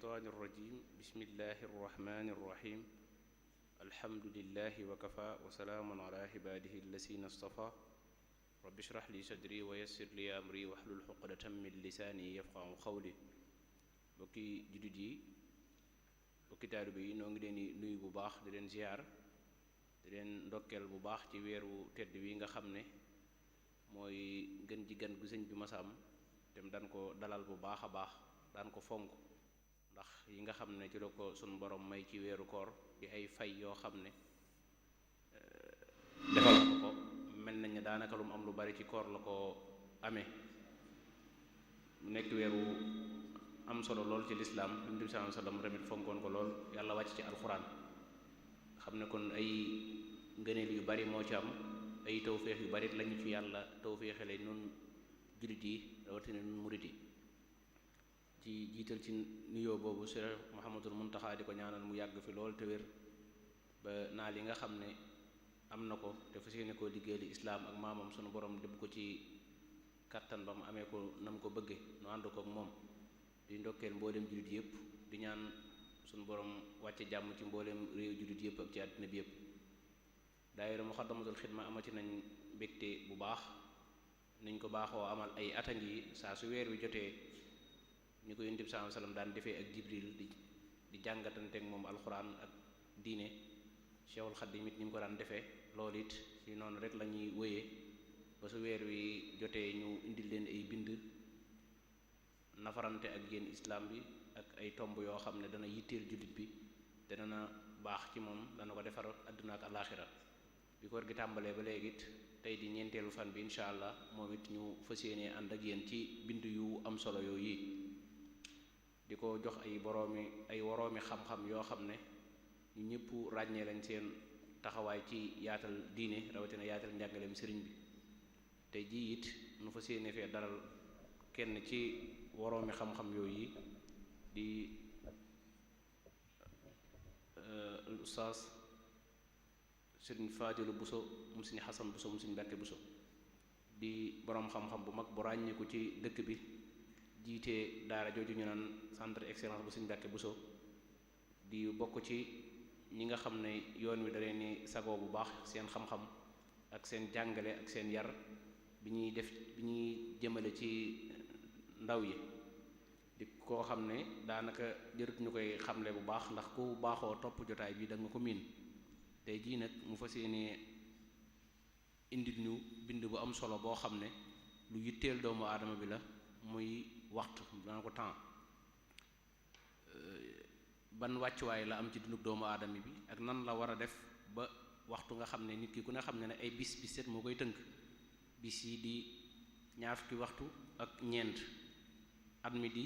الشيطان الرجيم بسم الله الرحمن الرحيم الحمد لله وكفى وسلام على عباده الذين اصطفى رب اشرح لي صدري ويسر لي أمري واحلل عقدة من لساني يفقهوا قولي bokki jullit yi bokki taalibe yi noo ngi leen di nuyu bu baax di leen ziar di leen ndokkeel bu baax ci weeru tedd wi nga xam ne mooy gën ji gan gu sëñ bi masa am te mu daan ko dalal bu baax a baax daan ko fonk ndax yi nga xam ne ci la ko sunu borom may ci weeru koor di ay fay yoo xam ne defal na ko mel nañ ne daanaka lu mu am lu bari ci koor la ko amee mu nekk weeru am solo lool ci lislaam Yonent bi sallallahu alayhi wasallam tamit fonkoon ko lool yàlla wàcc ci alxuraan xam ne kon ay ngëneel yu bari moo ci am ay tawféex yu bari lañu ci yàlla tawféexale nun jullit yi rawatina nun murit yi ci jiital ci nuyoo boobu Cheikh Mouhamadul Muntaxa di ko ñaanal mu yàgg fi lool te wér ba naal yi nga xam ne am na ko te fas yéene koo liggéeyal islaam ak maamam sunu borom def ko ci kattan ba mu amee ko nam ko bëgge nu ànd ko ak moom di ndokkeel mbooleem jullit yëpp di ñaan sunu borom wàcce jàmm ci mbooleem réew jullit yëpp ak ci àddina bi yëpp daayira Muxaddamatul Xidma amati nañ mbégte bu baax niñ ko baaxoo amal ay atan yi saa su weer wi jotee ñu ko Yonent bi sallallahu alayhi wasallam daan defee ak Jibril di jàngatanteeg moom alxuraan ak diine Cheikhul Khadim it ni mu ko daan defee loolu it ci noonu rek la ñuy wéyee ba su weer wi jotee ñu indil leen ay bind nafarante ak yéen islam bi ak ay tomb yoo xam ne dana yitteel jullit bi te dana baax ci moom dana ko defar àdduna ak alaaxira bi koor gi tàmbalee ba léegi it tey di ñeenteelu fan bi incha allah moom it ñu fas yéenee ànd ak yéen ci bind yu am solo yooyu di ko jox ay woroomi xam-xam yoo xam ne ñu ñëpp ràññee lañ seen taxawaay ci yaatal diine rawatina yaatal njàngaleem sëriñ bi tey jii it nu fas yéenee fee dalal kenn ci woroomi xam-xam yooyu di ustaas sëriñ Faadilu Buso mu sëriñ Xasan Buso mu sëriñ Mbàkke Buso di boroom xam-xam bu mag bu ràññeeku ci dëkk bi jiite daara jooju ñu naan centre excellence bu sëriñ Mbàkke Buso di bokk ci ñi nga xam ne yoon wi da leen ni sagoo bu baax seen xam-xam ak seen jàngale ak seen yar bi ñuy jëmale ci ndaw yi di koo xam ne daanaka jërut ñu koy xamle bu baax ndax ku baaxoo topp jotaay bi da nga ko miin tey jii nag mu fas yéene indil ñu bind bu am solo boo xam ne lu yitteel doomu aadama bi la muy waxtu dana ko temps ban wàccuwaay la am ci dunduk doomu aadama bi ak nan la war a def ba waxtu nga xam ne nit ki ku ne xam ne ne ay bis set moo koy tënk bis yi di ñaar fukki waxtu ak ñeent at mi di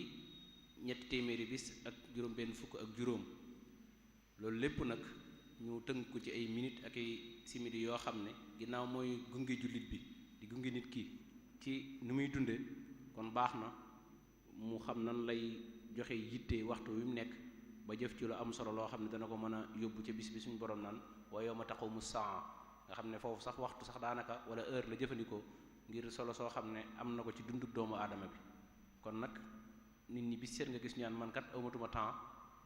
ñetti téeméeri bis ak juróom benn fukk ak juróom loolu lépp nag ñu tënk ko ci ay minutes ak ay simili yoo xam ne ginnaaw mooy gunge jullit bi di gunge nit ki ci ni muy dunde kon baax na mu xam nan lay joxe yitte waxtu wi mu nekk ba jëf ci lu am solo loo xam ne dana ko mën a yóbbu ca bis bi suñu borom naan wa yawma taqumu saa nga xam ne foofu sax waxtu sax daanaka wala heure la jëfandikoo ngir solo soo xam ne am na ko ci dunduk doomu aadama bi kon nag nit ñi bis seet nga gis ñaan man kat amatuma temps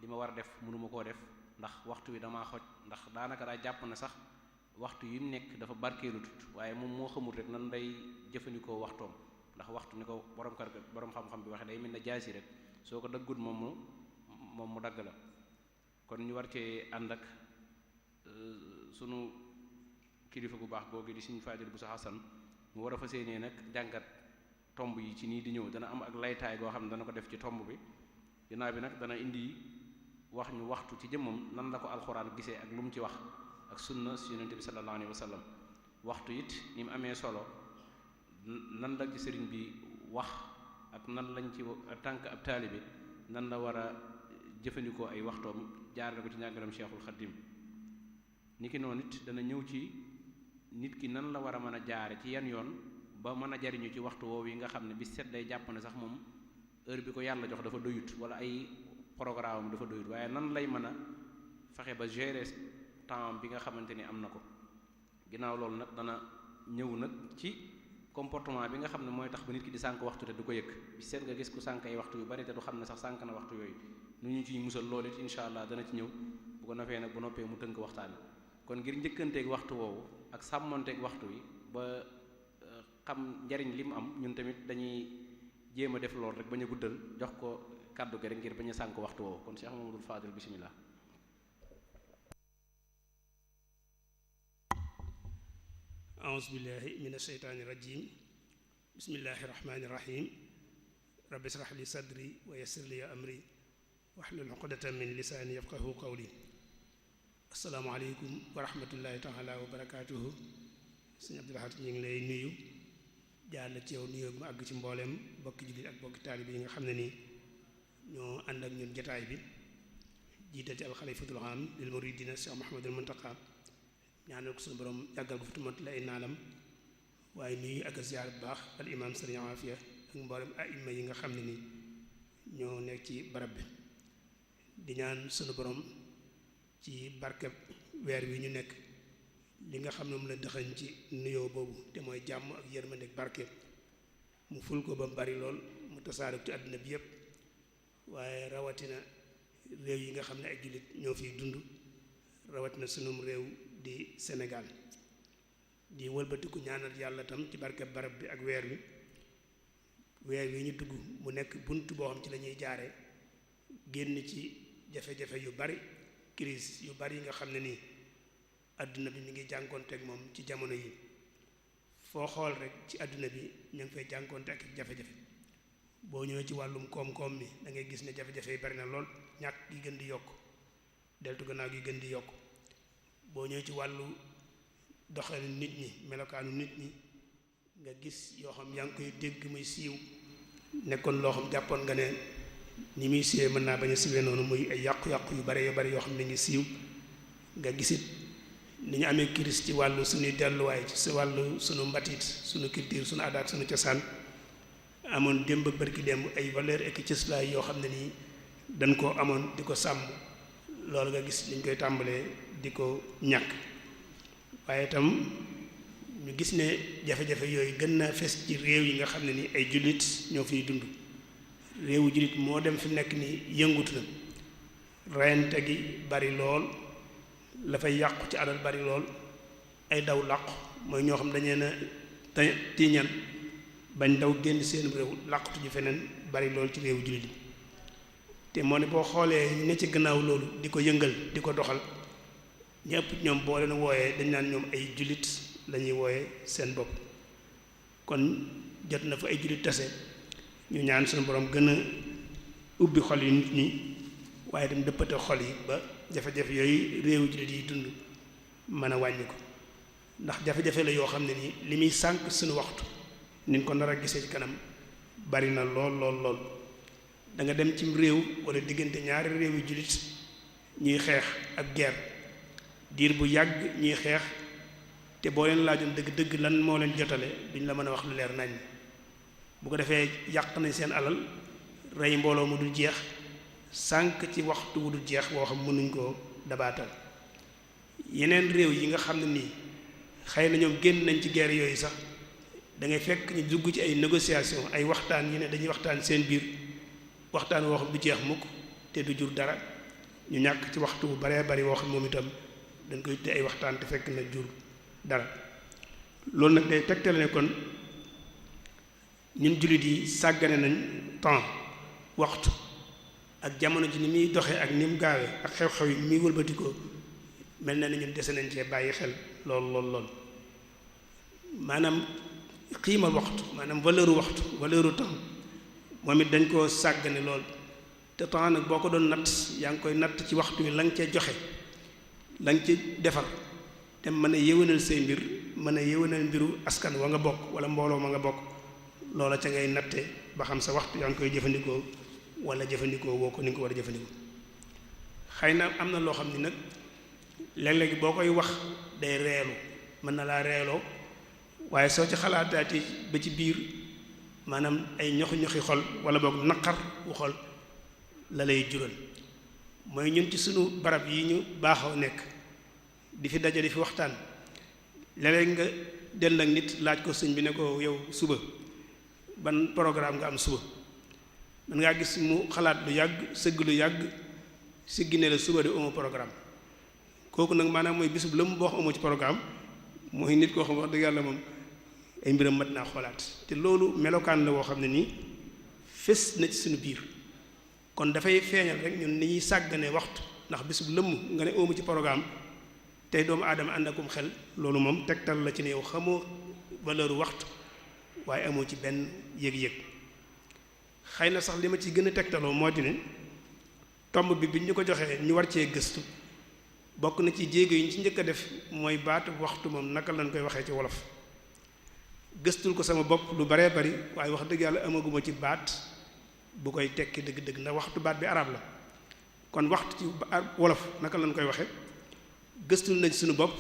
li ma war a def mënuma koo def ndax waxtu wi damaa xoj ndax daanaka daa jàpp na sax waxtu yi mu nekk dafa barkeelu tut waaye moom moo xamul rek nan day jëfandikoo waxtoom ndax waxtu ni ko borom xam-xam bi waxee day mel ne jaasi rek soo ko daggut moom mu dagg la kon ñu war cee ànd ak sunu kilifa gu baax googu di Sëriñ Faadil Buso Xasan mu war a fas yéenee nag jàngat tomb yi ci nii di ñëw dana am ak laytaay goo xam ne dana ko def ci tomb bi ginnaaw bi nag dana indi wax ñu waxtu ci jëmmam nan la ko alxuraan gisee ak lu mu ci wax ak sunna si Yonent bi sallallahu alayhi wa sallam waxtu it ni mu amee solo nan la ci sëriñ bi wax ak nan lañ ci tànk ab taalibe nan la war a jëfandikoo ay waxtoom jaar na ko ci njàngalam Cheikhul Khadim niki noonu it dana ñëw ci nit ki nan la war a mën a jaare ci yan yoon ba mën a jariñu ci waxtu woowu yi nga xam ne bis set day jàpp ne sax moom heure bi ko yàlla jox dafa doyut wala ay programme dafa doyut waaye nan lay mën a fexe ba gérer temps bi nga xamante ni am na ko ginnaaw loolu nag dana ñëw nag ci comportement bi nga xam ne mooy tax ba nit ki di sànk waxtu te du ko yëg bis seet nga gis ku sànk ay waxtu yu bari te du xam ne sax sànk na waxtu yooyu nu ñu ciy musal loolu it incha allah dana ci ñëw bu ko nofee nag bu noppee mu tënk waxtaan kon ngir njëkkanteeg waxtu woowu ak sàmmonteeg waxtu wi ba xam njariñ li mu am ñun tamit dañuy jéem a def lool rek bañ a guddal jox ko kàddu gi rek ngir bañ a sànk waxtu woowu kon Cheikh Mamadou Fadil bismillah. a'uuzu billahi mina shaytaani rajiim bismillahi rahmaani rahiim rabbi israh li sadri wa yassir li amri wahlul uqdatan min lisaani yafqahu qawli. assalaamu aleykum wa rahmatullahi taala wa barakaatuhu. sëñ Abdul Ahad ñu ngi lay nuyu jaar la ci yow nuyoo mu àgg ci mbooleem bokki jullit ak bokki taalibe yi nga xam ne nii ñoo ànd ak ñun jotaay bi jiital ci alxalifatul aam lil muridina Cheikh Mouhamadul Muntaqa ñaanal ko suñu borom yàggal ko fi tumat la ay naalam waaye nuyu ak ziyaar bu baax al imam sëriñ Afia ak mboolem aima yi nga xam ne nii ñoo nekk ci barab bi di ñaan suñu borom ci barkeb weer wi ñu nekk li nga xam ne mu la dëxañ ci nuyoo boobu te mooy jàmm ak yërmande ak barke mu ful ko ba mu bari lool mu tasaare ci àdduna bi yépp waaye rawatina réew yi nga xam ne ay jullit ñoo fiy dund rawatina sunum réew di Sénégal di wëlbatiku ñaanal yàlla tam ci barke barab bi ak weer wi ñu dugg mu nekk bunt boo xam ci lañuy jaare génn ci jafe-jafe yu bari crise yu bari yi nga xam ne nii àdduna bi mi ngi jànkoonteeg moom ci jamono yi foo xool rek ci àdduna bi ñu ngi fay jànkoonte ak jafe-jafe boo ñëwee ci wàllum koom-koom mi da ngay gis ne jafe-jafe yi bari na lool ñàkk gi gën di yokk deltu gannaaw gi gën di yokk boo ñëwee ci wàllu doxalin nit ñi melokaanu nit ñi nga gis yoo xam yaa ngi koy dégg muy siiw nekkoon loo xam jàppoon nga ne ni muy siiwee mën naa bañ a siiwee noonu muy ay yàqu-yàqu yu bari yoo xam ne ngi siiw nga gisit ni ñu amee crise ci wàllu suñuy delluwaay ci wàllu suñu mbatit suñu culture suñu aada ak suñu cosaan amoon démb ak barki démb ay valeur ak cëslaay yoo xam ne nii dañ koo amoon di ko sàmm loolu nga gis liñ koy tàmbalee di ko ñàkk waaye itam ñu gis ne jafe-jafe yooyu gën naa fes ci réew yi nga xam ne ni ay jullit ñoo fiy dund réewu jullit moo dem fi nekk ni yëngutu na reyante gi bari lool la fay yàqu ci alal bari lool ay daw làqu mooy ñoo xam dañee na tiiñan bañ daw génn seen réew làqutu ji feneen bari lool ci réewu jullit yi te moo ne boo xoolee ne ci gannaaw loolu di ko yëngal di ko doxal ñëpp ñoom boo leen wooyee dañ naan ñoom ay jullit lañuy wooyee seen bopp kon jot na fa ay jullit tase ñu ñaan suñu borom gën a ubbi xol yi nit ñi waaye dem dëppate xol yi ba jafe-jafe yooyu réewu jullit yi dund mën a wàññi ko ndax jafe-jafe la yoo xam ne nii li muy sànq suñu waxtu niñ ko nar a gisee ci kanam bari na lool da nga dem cim réew wala diggante ñaari réew yu jullit ñuy xeex ak guerre diir bu yàgg ñuy xeex te boo leen laajoon dëgg-dëgg lan moo leen jotale duñ la mën a wax lu leer nañ bu ko defee yàq nañ seen alal rey mbooloo mu dul jeex sànq ci waxtu wu dul jeex boo xam mënuñ koo dabaatal yeneen réew yi nga xam ne nii xëy na ñoom génn nañ ci guerre yooyu sax da ngay fekk ñu dugg ci ay négociation ay waxtaan yi ne dañuy waxtaan seen biir waxtaan woo xam du jeex mukk te du jur dara ñu ñàkk ci waxtu bu baree bari woo xam moom itam dañ koy tudde ay waxtaan te fekk na jur dara loolu nag day tegtale ne kon ñun jullit yi sàggane nañ temps waxtu ak jamono ji ni muy doxee ak ni mu gaawee ak xew-xew yi ni muy wëlbatikoo mel na ni ñun dese nañ cee bàyyi xel lool maanaam xiimal waxtu maanaam valeur temps moom it dañ koo sàggane lool te temps nag boo ko doon natt yaa ngi koy natt ci waxtu wi la nga cee joxe la nga ci defar te mën a yéwénal say mbir mën a yéwénal mbiru askan wa nga bokk wala mbooloo ma nga bokk loola ca ngay natte ba xam sa waxtu yaa ngi koy jëfandikoo wala jëfandikoo woo ko ni nga ko war a jëfandikoo xëy na am na loo xam ni nag léeg-léeg boo koy wax day reelu mën na laa reeloo waaye soo ci xalaataati ba ci biir maanaam ay ñoxi xol wala boog naqar wu xol la lay jural mooy ñun ci sunu barab yi ñu baaxoo nekk di fi daje di fi waxtaan léeg-léeg nga dend ak nit laaj ko sëñ bi ne ko yow suba ban programme nga am suba man ngaa gis mu xalaat lu yàgg sëgg lu yàgg siggi ne la suba de amoo programme kooku nag maanaam mooy bisub lëmm boo xam amoo ci programme mooy nit koo xam wax dëgg yàlla moom ay mbiram mat naa xoolaat te loolu melokaan la woo xam ne nii fés na ci suñu biir kon dafay feeñal rek ñun ni ñuy sàggane waxtu ndax bisub lëmm nga ne amu ci programme tey doomu aadama ànd akum xel loolu moom tegtal la ci ne yow xamoo valeur waxtu waaye amoo ci benn yëg-yëg xëy na sax li ma ci gën a tegtaloo moo di ne tomb bi ñu ko joxee ñu war cee gëstu bokk na ci jéego yi ñu ci njëkk a def mooy baatu waxtu moom naka lañ koy waxee ci wolof gëstul ko sama bopp lu baree bari waaye wax dëgg yàlla amaguma ci baat bu koy tekki dëgg-dëgg ndax waxtu baat bi arab la kon waxtu ci wolof naka lañ koy waxee gëstul nañ suñu bopp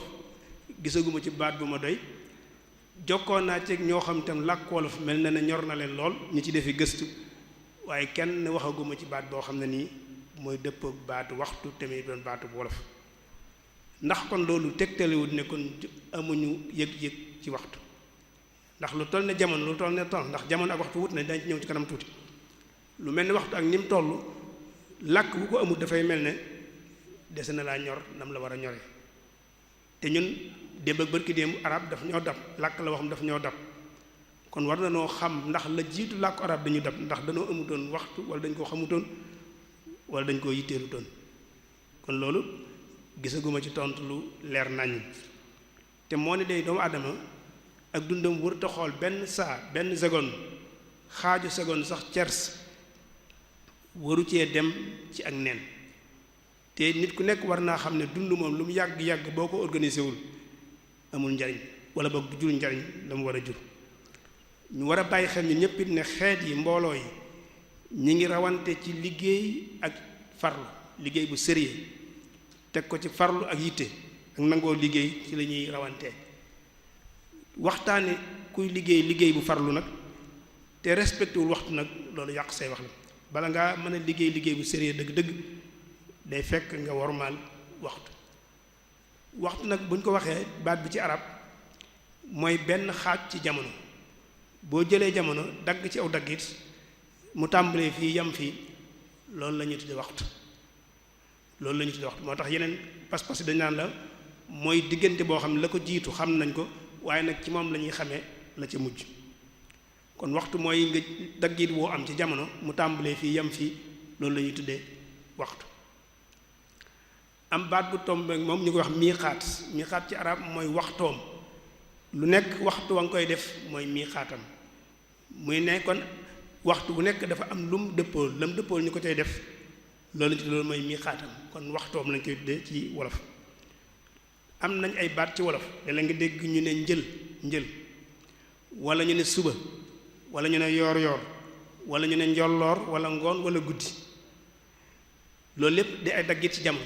gisaguma ci baat bu ma doy jokkoon naa ci ñoo xam itam làkk wolof mel na ne ñor na leen lool ñu ci defi gëstu waaye kenn waxaguma ci baat boo xam ne nii mooy dëppook baatu waxtu tamit doon baatu bu wolof ndax kon loolu tegtalewut ne kon amuñu yëg-yëg ci waxtu ndax lu toll ne jamono lu toll ne temps ndax jamono ak waxtu wut na dañ ci ñëw ci kanam tuuti lu mel ne waxtu ak ni mu toll làkk bu ko amul dafay mel ne dese na laa ñor nam la war a ñoree te ñun démb ak bërki démb arab daf ñoo dab làkk la waxam daf ñoo dab kon war na noo xam ndax la jiitu làkku arab dañu dab ndax dañoo amutoon waxtu wala dañ koo xamutoon wala dañ koo yitteelutoon kon loolu gisaguma ci tontu lu leer nañu te moo ne day doomu aadama ak dundam wër ta xool benn saa benn seconde xaaju seconde sax cers waru cee dem ci ak nen te nit ku nekk war naa xam ne dund moom lu mu yàgg-yàgg boo ko organisé wul amul njariñ wala boog du jur njariñ la mu war a jur ñu war a bàyyi xel ñu ñëpp it ne xeet yi mbooloo yi ñi ngi rawante ci liggéey ak farlu liggéey bu sérieux teg ko ci farlu ak yitte ak nangoo liggéey ci la ñuy rawantee waxtaane kuy liggéey bu farlu nag te respecté wul waxtu nag loolu yàq say wax la bala ngaa mën a liggéey bu sérieux dëgg-dëgg day fekk nga wormaal waxtu nag buñ ko waxee baat bi ci arab mooy benn xaaj ci jamono boo jëlee jamono dagg ci aw daggit mu tàmbalee fii yam fii loolu la ñuy tudde waxtu moo tax yeneen pas-pas dañ naan la mooy diggante boo xam ne la ko jiitu xam nañ ko waaye nag ci moom la ñuy xamee la ca mujj kon waxtu mooy nga daggit woo am ci jamono mu tàmbalee fii yam fii loolu la ñuy tuddee waxtu am baat bu tombe moom ñu koy wax miixaat ci arab mooy waxtoom lu nekk waxtu wa nga koy def mooy miixaatam muy ne kon waxtu bu nekk dafa am lum dëppool lam dëppool ñu ko cay def loolu mooy miixaatam kon waxtoom lañ koy tuddee ci wolof am nañ ay baat ci wolof da nga dégg ñu ne njël wala ñu ne suba wala ñu ne yoor wala ñu ne njolloor wala ngoon wala guddi loolu lépp di ay daggit ci jamono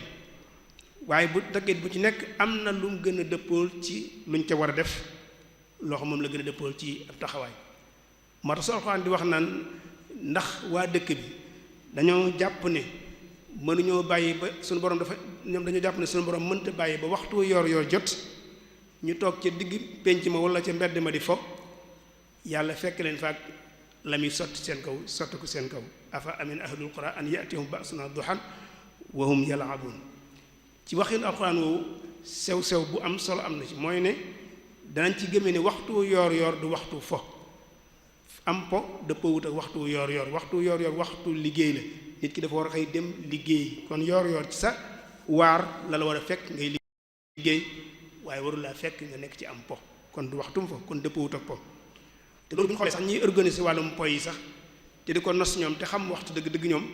waaye bu daggit bu ci nekk am na lu mu gën a dëppool ci luñ ca war a def loo xam moom la gën a dëppool ci ab taxawaay moo tax Alxuraan di wax naan ndax waa dëkk bi dañoo jàpp ne mënuñoo bàyyi ba suñu borom ñoom dañoo jàpp ne suñu borom mënta bàyyi ba waxtu yor jot ñu toog ca digg pénc ma wala ca mbedd ma di fo yàlla fekk leen faak la muy sotti ko seen kaw afa amin ahlul qura an yatihum ba'suna duhan wa hum yal'abun ci waxin alxuraan woowu sew bu am solo am na ci mooy ne danañ ci gëmee ne waxtu yor du waxtu fo am po dëppoo wut ak waxtu yor waxtu liggéey la nit ki dafa war a xëy dem liggéey kon yor ci sa waar la war a fekk ngay liggéey waaye warul laa fekk nga nekk ci am po kon du waxtum fo kon dëppoo wut ak po te loolu bu ñu xoolee sax ñiy organiser wàllum po yi sax te di ko nos ñoom te xam waxtu dëgg-dëgg ñoom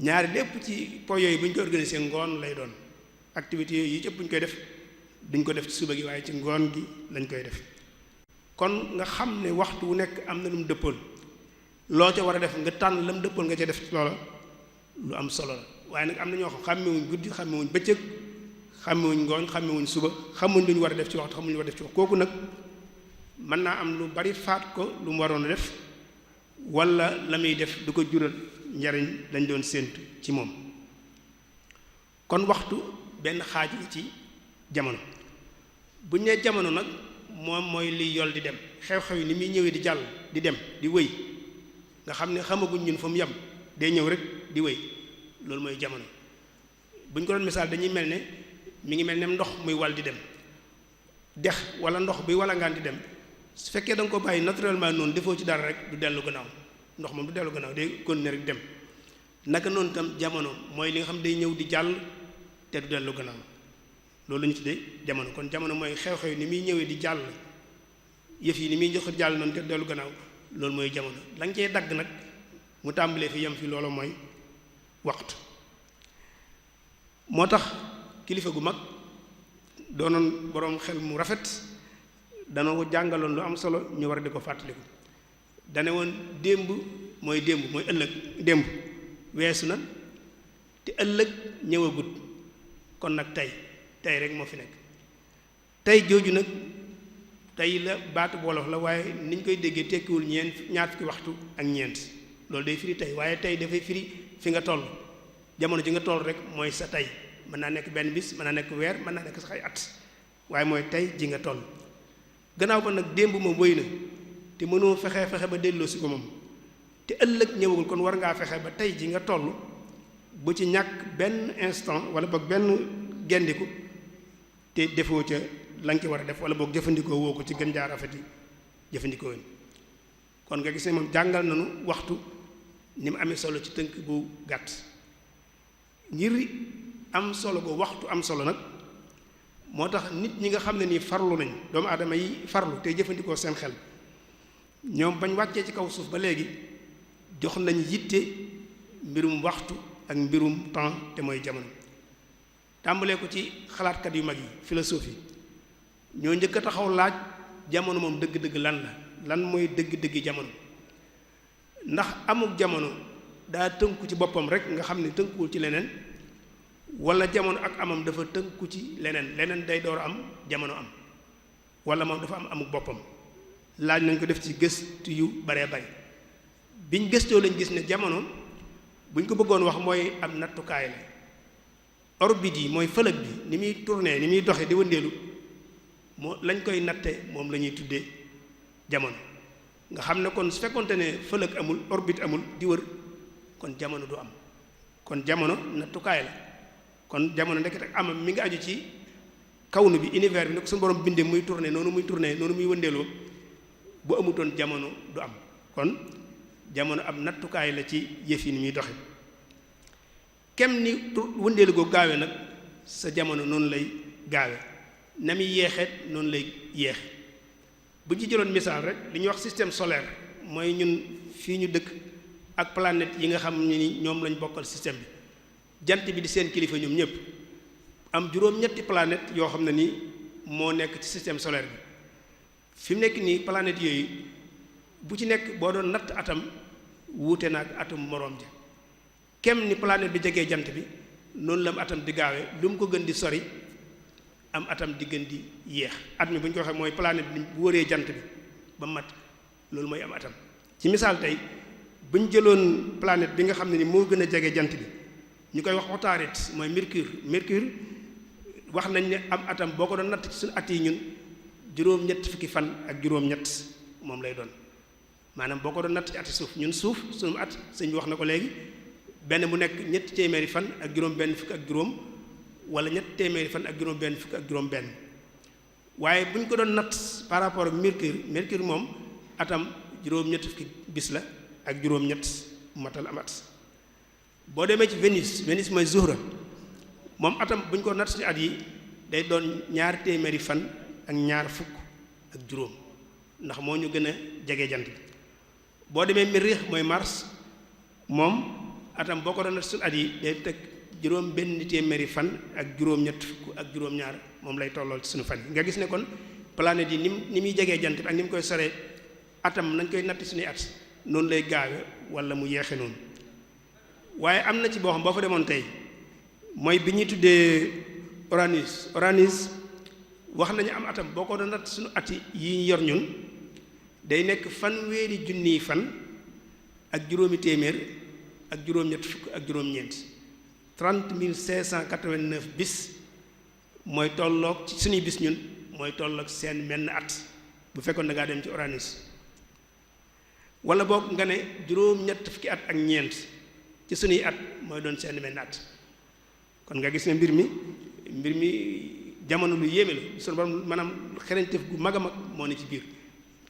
ñaari lépp ci po yooyu bu ñu ko organiser ngoon lay doon activités yooyu yi ci ëpp bu ñu koy def duñ ko def ci suba gi waaye ci ngoon gi lañ koy def kon nga xam ne waxtu wu nekk am na lu mu dëppool loo ca war a def nga tànn la mu dëppool nga ca def loola lu am solo la waaye nag am na ñoo xam xàmmewuñ guddi xàmmewuñ bëccëg xàmmewuñ ngooñ xàmmewuñ suba xamuñ lu ñu war a def ci waxtu xamuñ lu ñu war a def ci waxtu kooku nag mën naa am lu bari faat ko lu mu waroon a def wala la muy def du ko jural njariñ lañ doon séentu ci moom kon waxtu benn xaaj la ci jamono bu ñu nee jamono nag moom mooy liy yol di dem xew-xew yi ni muy ñëwee di jàll di dem di wëy nga xam ne xamaguñ ñun fa mu yem day ñëw rek di wéy loolu mooy jamono bu ñu ko doon misaal dañuy mel ne mi ngi mel ne ndox muy wal di dem dex wala ndox buy walangaan di dem su fekkee da nga ko bàyyi naturellement noonu defoo ci dara rek du dellu gannaaw ndox moom du dellu gannaaw day continuer rek dem naka noonu tam jamono mooy li nga xam day ñëw di jàll te du dellu gannaaw loolu la ñu tuddee jamono kon jamono mooy xew-xew ni muy ñëwee di jàll yëf yi ni muy jox jàll noonu te du dellu gannaaw loolu mooy jamono la nga cee dagg nag mu tàmbalee fi yem fi loolu mooy waxtu moo tax kilifa gu mag doonoon boroom xel mu rafet dana ko jàngaloon lu am solo ñu war a di ko fàttaliku dane woon démb mooy ëllëg démb weesu na te ëllëg ñëwagut kon nag tey rek moo fi nekk tey jooju nag tey la baatu wolof la waaye ni ñu koy déggee tekkiwul ñaar fukki waxtu ak ñeent loolu day firi tey waaye tey dafay firi fi nga toll jamono ji nga toll rek mooy sa tey mën naa nekk benn bis mën naa nekk weer mën naa nekk sax ay at waaye mooy tey ji nga toll gannaaw ba nag démb moom wéy na te mënoo fexe ba delloo si ko moom te ëllëg ñëwagul kon war ngaa fexe ba tey ji nga toll bu ci ñàkk benn instant wala boog benn gendiku te defoo ca la nga ci war a def wala boog jëfandikoo woo ko ci gën jaar rafet yi jëfandikoo woon kon nga gis ne moom jàngal nañu waxtu ni mu amee solo ci tënk bu gàtt ngir am solo go waxtu am solo nag moo tax nit ñi nga xam ne nii farlu nañ doomu aadama yi farlu te jëfandikoo seen xel ñoom bañ wàccee ci kaw suuf ba léegi jox nañ yitte mbirum waxtu ak mbirum temps te mooy jamono tàmbalee ko ci xalaatkat yu mag yi philosophie ñoo njëkk a taxaw laaj jamono moom dëgg-dëgg lan mooy dëgg-dëgg jamono ndax amuk jamono daa tënku ci boppam rek nga xam ne tënkuwul ci leneen wala jamono ak amam dafa tënku ci leneen day door a am jamono am wala moom dafa am amuk boppam laaj nañ ko def ci gëstu yu baree bari biñ gëstoo lañ gis ne jamono buñ ko bëggoon wax mooy am nattukaay la orbite yi mooy fëlëg bi ni muy tourner ni muy doxe di wëndeelu moo lañ koy natte moom la ñuy tuddee jamono nga xam ne kon su fekkonte ne fëlëg amul orbite amul di wër kon jamono du am kon jamono nattukaay la kon jamono ndekete ak amam mi ngi aju ci kawnu bi univers bi ne ko suñu borom bindee muy tourner noonu muy wëndeeloo bu amutoon jamono du am kon jamono ab nattukaay la ci yëf yi ni muy doxe kem ni wëndeelu goo gaawe nag sa jamono noonu lay gaawe na muy yeexeet noonu lay yeexe bu ci jëloon misaal rek li ñuy wax système solaire mooy ñun fii ñu dëkk ak planète yi nga xam ne ni ñoom lañ bokkal système bi jant bi di seen kilifa ñoom ñëpp am juróom-ñetti planète yoo xam ne ni moo nekk ci système solaire bi fi mu nekk nii planète yooyu bu ci nekk boo doon natt atam wuute na ak atum moroom ja kem ni planète bi jegee jant bi noonu la am atam di gaawee lu mu ko gën di sori am atam di gën di yéex at mi bu ñu ko waxee mooy planète bi bu wëree jant bi ba mat loolu mooy am atam ci misaal tey bu ñu jëloon planète bi nga xam ne ni moo gën a jege jant bi ñu koy wax Autarite mooy Mercure wax nañ ne am atam boo ko doon natt ci suñu at yi ñun juróom-ñett fukki fan ak juróom-ñett moom lay doon maanaam boo ko doon natt ci ati suuf ñun suuf suñu at sëñ bi wax na ko léegi benn bu nekk ñetti téeméeri fan ak juróom benn fukk ak juróom wala ñetti téeméeri fan ak juróom benn fukk ak juróom benn waaye bu ñu ko doon natt par rapport ak Mercure moom atam juróom-ñett fukki bis la ak juróom-ñett matal am at boo demee ci Vénus mooy Zuhra moom atam bu ñu ko natt ci at yi day doon ñaar téeméeri fan ak ñaar fukk ak juróom ndax moo ñu gën a jege jant bi boo demee Mériix mooy Mars moom atam boo ko doon natt suñu at yi day teg juróom benn téeméeri fan ak juróom-ñett fukk ak juróom-ñaar moom lay tollool ci suñu fan yi nga gis ne kon planète yi ni muy jegee jant bi ak ni mu koy soree atam nañ koy natt suñuy at noonu lay gaawe wala mu yeexe noonu waaye am na ci boo xam boo fa demoon tey mooy bi ñuy tuddee Uranus wax nañu am atam boo ko doon natt suñu at yi ñu yor ñun day nekk fanweeri junniy fan ak juróomi téeméer ak juróom-ñett fukk ak juróom-ñeent 30 589 bis mooy tolloog ci suñuy bis ñun mooy tolloog seen menn at bu fekkoon da ngaa dem ci Uranus wala boog nga ne juróom-ñett fukki at ak ñeent ci sunuy at mooy doon seen benn at. kon nga gis ne mbir mi jamono lu yéeme la sunu borom maanaam xereñteef gu mag a mag moo ne ci biir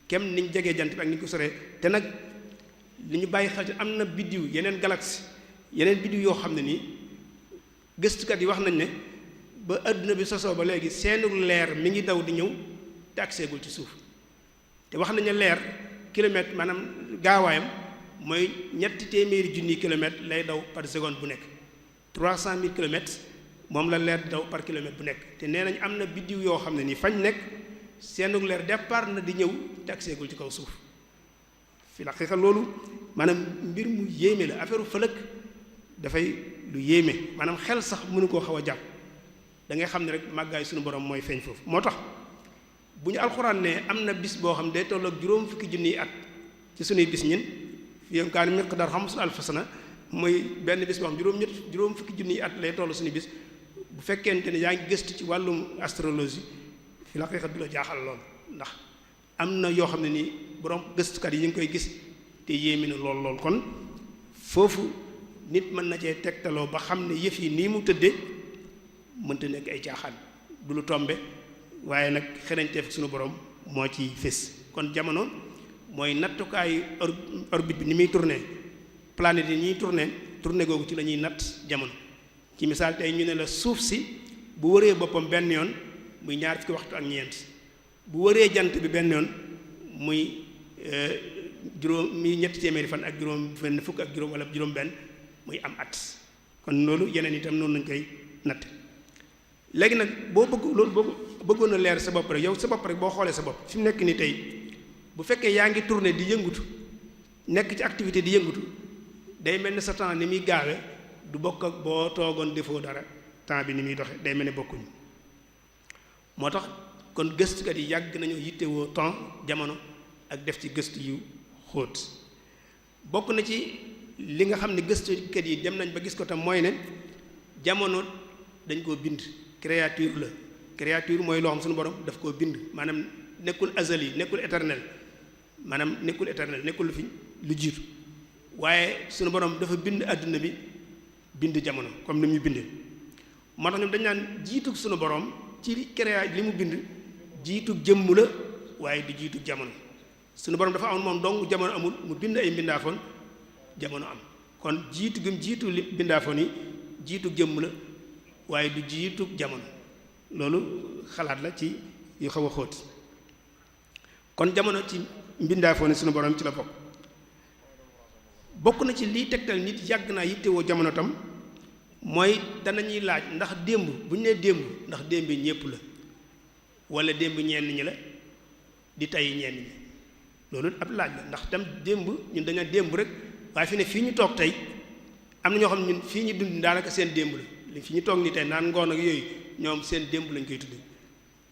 kem niñ jegee jant bi ak ni ñu ko soree te nag li ñu bàyyi xel am na biddiw yeneen galaxie yeneen biddiw yoo xam ne nii gëstukat yi wax nañ ne ba adduna bi sosoo ba léegi seenu leer mi ngi daw di ñëw te agseegul ci suuf te wax nañ ne leer kilomètre maanaam gaawaayam mooy 300,000 kilomètres lay daw par seconde bu nekk 300,000 kilomètres moom la leer di daw par kilomètre bu nekk te nee nañ am na biddiw yoo xam ne nii fañ nekk seenu leer départ na di ñëw te agseegul ci kaw suuf fi la xeexal loolu maanaam mbir mu yéeme la affaire fëlëg dafay lu yéeme maanaam xel sax mënu koo xaw a jàpp da ngay xam ne rek màggaay suñu borom mooy feeñ foofu moo tax bu ñu alxuraan ne am na bis boo xam day tolloog juróom fukki junniy at ci suñuy bis ñin fi yom kaan miqdaar 50,000 sana mooy benn bis boo xam juróom fukki junniy at lay toll suñuy bis bu fekkente ne yaa ngi gëstu ci wàllum astrologie fi la xeexat du la jaaxal lool ndax am na yoo xam ne nii borom gëstukat yi ñu ngi koy gis te yéemi na lool kon foofu nit mën na cee tegtaloo ba xam ne yëf yi nii mu tëddee mënta nekk ay caaxaan du lu tombe waaye nag xereñteef suñu borom moo ci fés kon jamono mooy nattukaayu orbite bi ni muy tourné planète yi ñuy tourné googu ci la ñuy natt jamono ci misaal tey ñu ne la suuf si bu wëree boppam benn yoon muy 2 fukki waxtu ak ñeent bu wëree jant bi benn yoon muy ñetti téeméeri fan ak juróom fukk ak juróom wala juróom benn muy am at kon loolu yeneen itam noonu lañ koy natt léegi nag boo bëggoon a leer sa bopp rek yow sa bopp rek boo xoolee sa bopp fi mu nekk ni tey bu fekkee yaa ngi tourné di yëngutu nekk ci activité di yëngutu day mel ni sa temps ni muy gaawe du bokk ak boo toogoon defoo dara temps bi ni muy doxe day mel ni bokkuñu moo tax kon gëstukat yi yàgg nañoo yittewoo temps jamono ak def ci gëstu yu xóot bokk na ci li nga xam ne gëstukat yi dem nañ ba gis ko tam mooy ne jamono dañ koo bind créature la créature mooy loo xam suñu borom daf koo bind maanaam nekkul azali nekkul éternel maanaam nekkul éternel nekkul lu fi lu jiitu waaye suñu borom dafa bind àdduna bi bind jamono comme ni mu bindee moo tax ñoom dañ naan jiitug suñu borom ci li mu bind jiitug jëmm la waaye du jiitug jamono suñu borom dafa amoon moom dong jamono amul mu bind ay mbindaafoon jamono am kon jiitu gëm jiitu li mbindaafoon yi jiitug jëmm la waaye du jiitug jamono loolu xalaat la ci yu xaw a xóot kon jamono ci mbindaafoon yi suñu borom ci la bokk na ci liy tegtal nit yàgg naa yittewoo jamono tam mooy danañuy laaj ndax démb bu ñu nee démb ndax démb ñépp la wala démb ñenn ñi la di tey ñenn ñi loolu ab laaj la ndax tam démb ñun dañu démb rek waaye fi ne fii ñu toog tey am na ñoo xam ne ñun fii ñu dund daanaka seen démb la fi ñu toog nii tey naan ngoon ak yooyu ñoom seen démb lañ koy tudde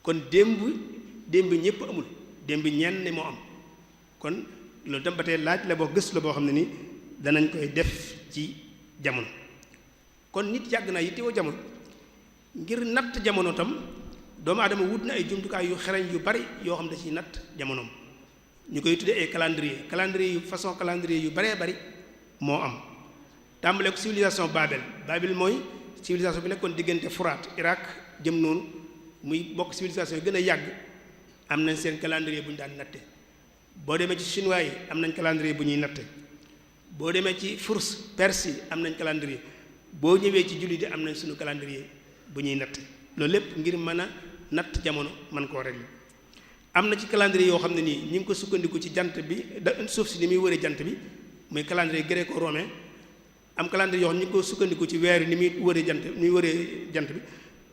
kon démb ñépp amul démb ñenn moo am kon loolu tam ba tey laaj la boo gëstu la boo xam ne ni danañ koy def ci jamono kon nit yàgg naa yittewoo jamono ngir natt jamono tam doomu aadama wut na ay jumtukaay yu xereñ yu bari yoo xam ne ci natt jamonoom ñu koy tuddee ay calendrier yu façon calendrier yu baree bari moo am tàmbalee ko civilisation Babel mooy civilisation bi nekkoon diggante Furaat Irak jëm noonu muy bokk civilisation yu gën a yàgg am nañ seen calendrier bu ñu daan natte boo demee ci chinois yi am nañ calendrier bu ñuy natte boo demee ci Furs Perse yi am nañ calendrier boo ñëwee ci jullit yi am nañ suñu calendrier bu ñuy natt loolu lépp ngir mën a natt jamono mën koo régler am na ci calendrier yoo xam ne nii ñu ngi ko sukkandiku ci jant bi suuf si ni muy wëree jant bi muy calendrier gréco-romain am calendrier yoo xam ñu ngi ko sukkandiku ci weer ni muy wëree jant bi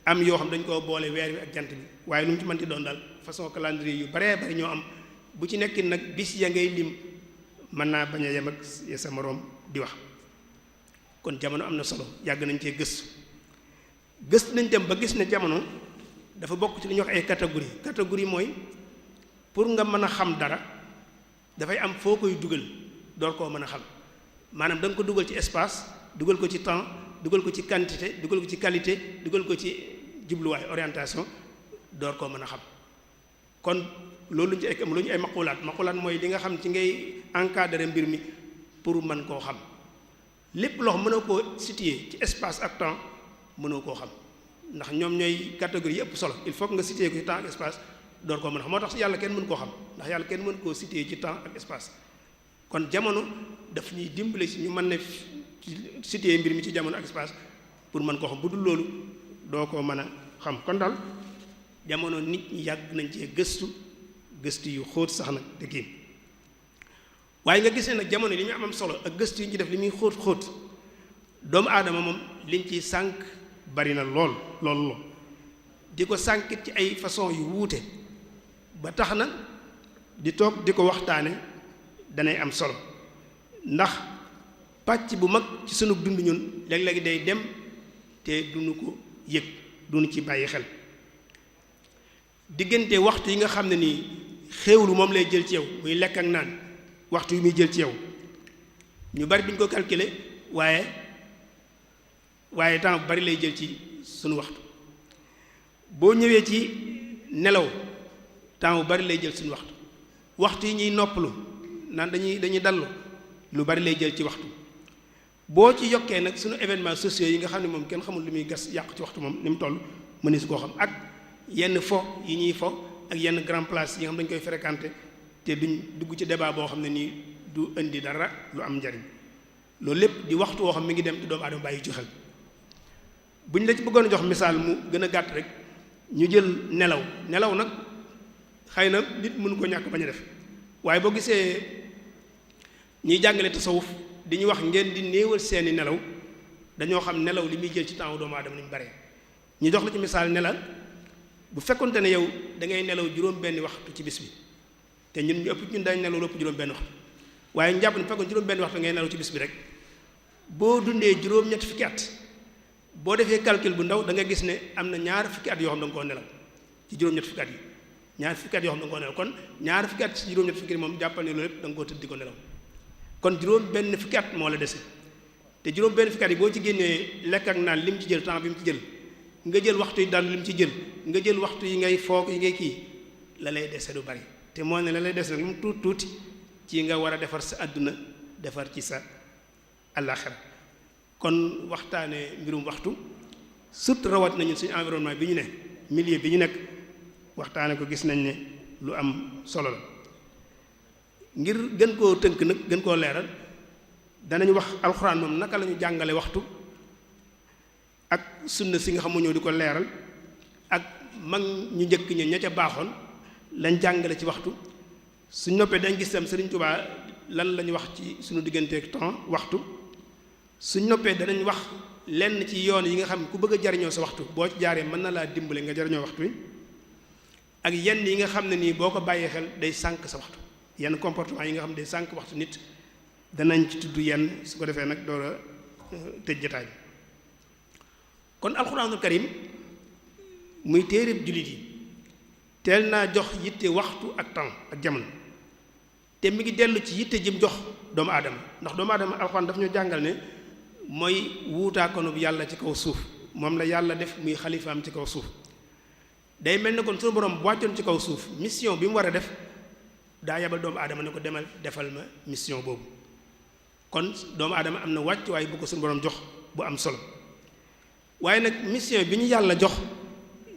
am yoo xam dañ koo boole weer bi ak jant bi waaye lu mu ci mënti doon daal façon calendrier yu baree bari ñoo am bu ci nekk nag bis ya ngay lim mën naa bañ a yem ak sa moroom di wax kon jamono am na solo yàgg nañ cee gëstu nañ dem ba gis ne jamono dafa bokk ci li ñuy wax ay catégorie mooy pour nga mën a xam dara dafay am foo koy dugal door koo mën a xam maanaam da nga ko dugal ci espace dugal ko ci temps dugal ko ci quantité dugal ko ci qualité dugal ko ci jubluwaay orientation door koo mën a xam kon loolu lu ñu ay maqulaat mooy li nga xam ci ngay encadrer mbir mi pour mën koo xam lépp loo xam mënoo koo situer ci espace ak temps mënoo koo xam ndax ñoom ñooy catégorie yi ëpp solo il faut que nga situer ko ci temps ak espace door koo mën a xam moo tax yàlla kenn mën koo xam ndax yàlla kenn mën koo situer ci temps ak espace kon jamono daf ñuy dimbale si ñu mën ne situer mbir mi ci jamono ak espace pour mën koo xam bu dul loolu doo ko mën a xam kon daal jamono nit ñi yàgg nañ cee gëstu yu xóot sax nag te kii waaye nga gis ne nag jamono li muy am solo ak gëstu yi ñu def li muy xóot doomu aadama moom liñ ciy sànq bari na lool di ko sànkit ci ay façon yu wuute ba tax na di toog di ko waxtaane danay am solo ndax pàcc bu mag ci sunu dund ñun léeg-léeg day dem te duñu ko yëg duñu ci bàyyi xel diggante waxtu yi nga xam ne nii xéewlu moom lay jël ci yow muy lekk ak naan waxtu yi muy jël ci yow ñu bari duñ ko calculer waaye temps bu bari lay jël ci sunu waxtu boo ñëwee ci nelaw temps bu bari lay jël suñu waxtu yi ñuy noppalu naan dañuy dallu lu bari lay jël ci waxtu boo ci yokkee nag suñu événements sociaux yi nga xam ne moom kenn xamul lu muy gas yàq ci waxtu moom ni mu toll mënees koo xam ak yenn fo yi ñuy fo ak yenn grand place yi nga xam dañ koy fréquenter te duñ dugg ci débat boo xam ne nii du indi dara lu am njariñ loolu lépp di waxtu woo xam mi ngi dem te doomu aadama bàyyi ci xel buñ la ci bëggoon a jox misaal mu gën a gàtt rek ñu jël nelaw nag xëy na nit mënu ko ñàkk bañ a def waaye boo gisee ñuy jàngale tasawuf di ñu wax ngeen di néewal seeni nelaw dañoo xam nelaw li muy jël ci temps doomu aadama ni mu bare ñu jox la ci misaal ne la bu fekkonte ne yow da ngay nelaw juróom benni waxtu ci bis bi te ñun ñu ëpp ñun dañ nelaw lépp juróom benn waxtu waaye njàpp ne fekkoon juróom benn waxtu ngay nelaw ci bis bi rek boo dundee juróom-ñetti fukki at boo defee calcul bu ndaw da nga gis ne am na ñaar fukki at yoo xam da nga koo nelaw ci juróom-ñetti fukki at yi ñaar fukki at yoo xam da nga koo nelaw kon ñaar fukki at ci juróom-ñetti fukki at moom jàppal ne loolu lépp da nga koo tëdd di ko nelaw kon juróom benn fukki at moo la dese te juróom benn fukki at yi boo ci génnee lekk ak naan li mu ci jël temps bi mu ci jël nga jël waxtu yi daal li mu ci jël nga jël waxtu yi ngay foog yi ngay kii la lay dese du bari te moo ne la lay dese nag lu mu tuuti ci nga war a defar sa àdduna defar ci sa àllaaxira kon waxtaane mbirum waxtu surtout rawat nañu suñu environnement bi ñu ne milieu bi ñu nekk waxtaane ko gis nañ ne lu am solo la ngir gën koo tënk nag gën koo leeral danañ wax alxuraan moom naka la ñu jàngale waxtu ak sunna si nga xam ñoo di ko leeral ak mag ñu njëkk ña ca baaxoon lañ jàngale ci waxtu suñ noppee dañ gis tam Sëriñ Tuubaa lan la ñu wax ci suñu digganteeg temps waxtu suñ noppee danañ wax lenn ci yoon yi nga xam ku bëgg a jariñoo sa waxtu boo ci jaaree mën na laa dimbale nga jariñoo waxtu wi ak yenn yi nga xam ne nii boo ko bàyyee xel day sànq sa waxtu yenn comportement yi nga xam ne day sànq waxtu nit danañ ci tudd yenn su ko defee nag door a tëj jotaay bi kon alxuraanul karim muy téereb jullit yi teel naa jox yitte waxtu ak temps ak jamono te mi ngi dellu ci yitte jëm jox doomu aadama ndax doomu aadama alxuraan daf ñu jàngal ne mooy wuutaakoonu bu yàlla ci kaw suuf moom la yàlla def muy xalifaam ci kaw suuf day mel ne kon suñu borom bu wàccoon ci kaw suuf mission bi mu war a def daa yabal doomu aadama ne ko demal defal ma mission boobu kon doomu aadama am na wàccuwaay bu ko suñu borom jox bu am solo waaye nag mission bi ñu yàlla jox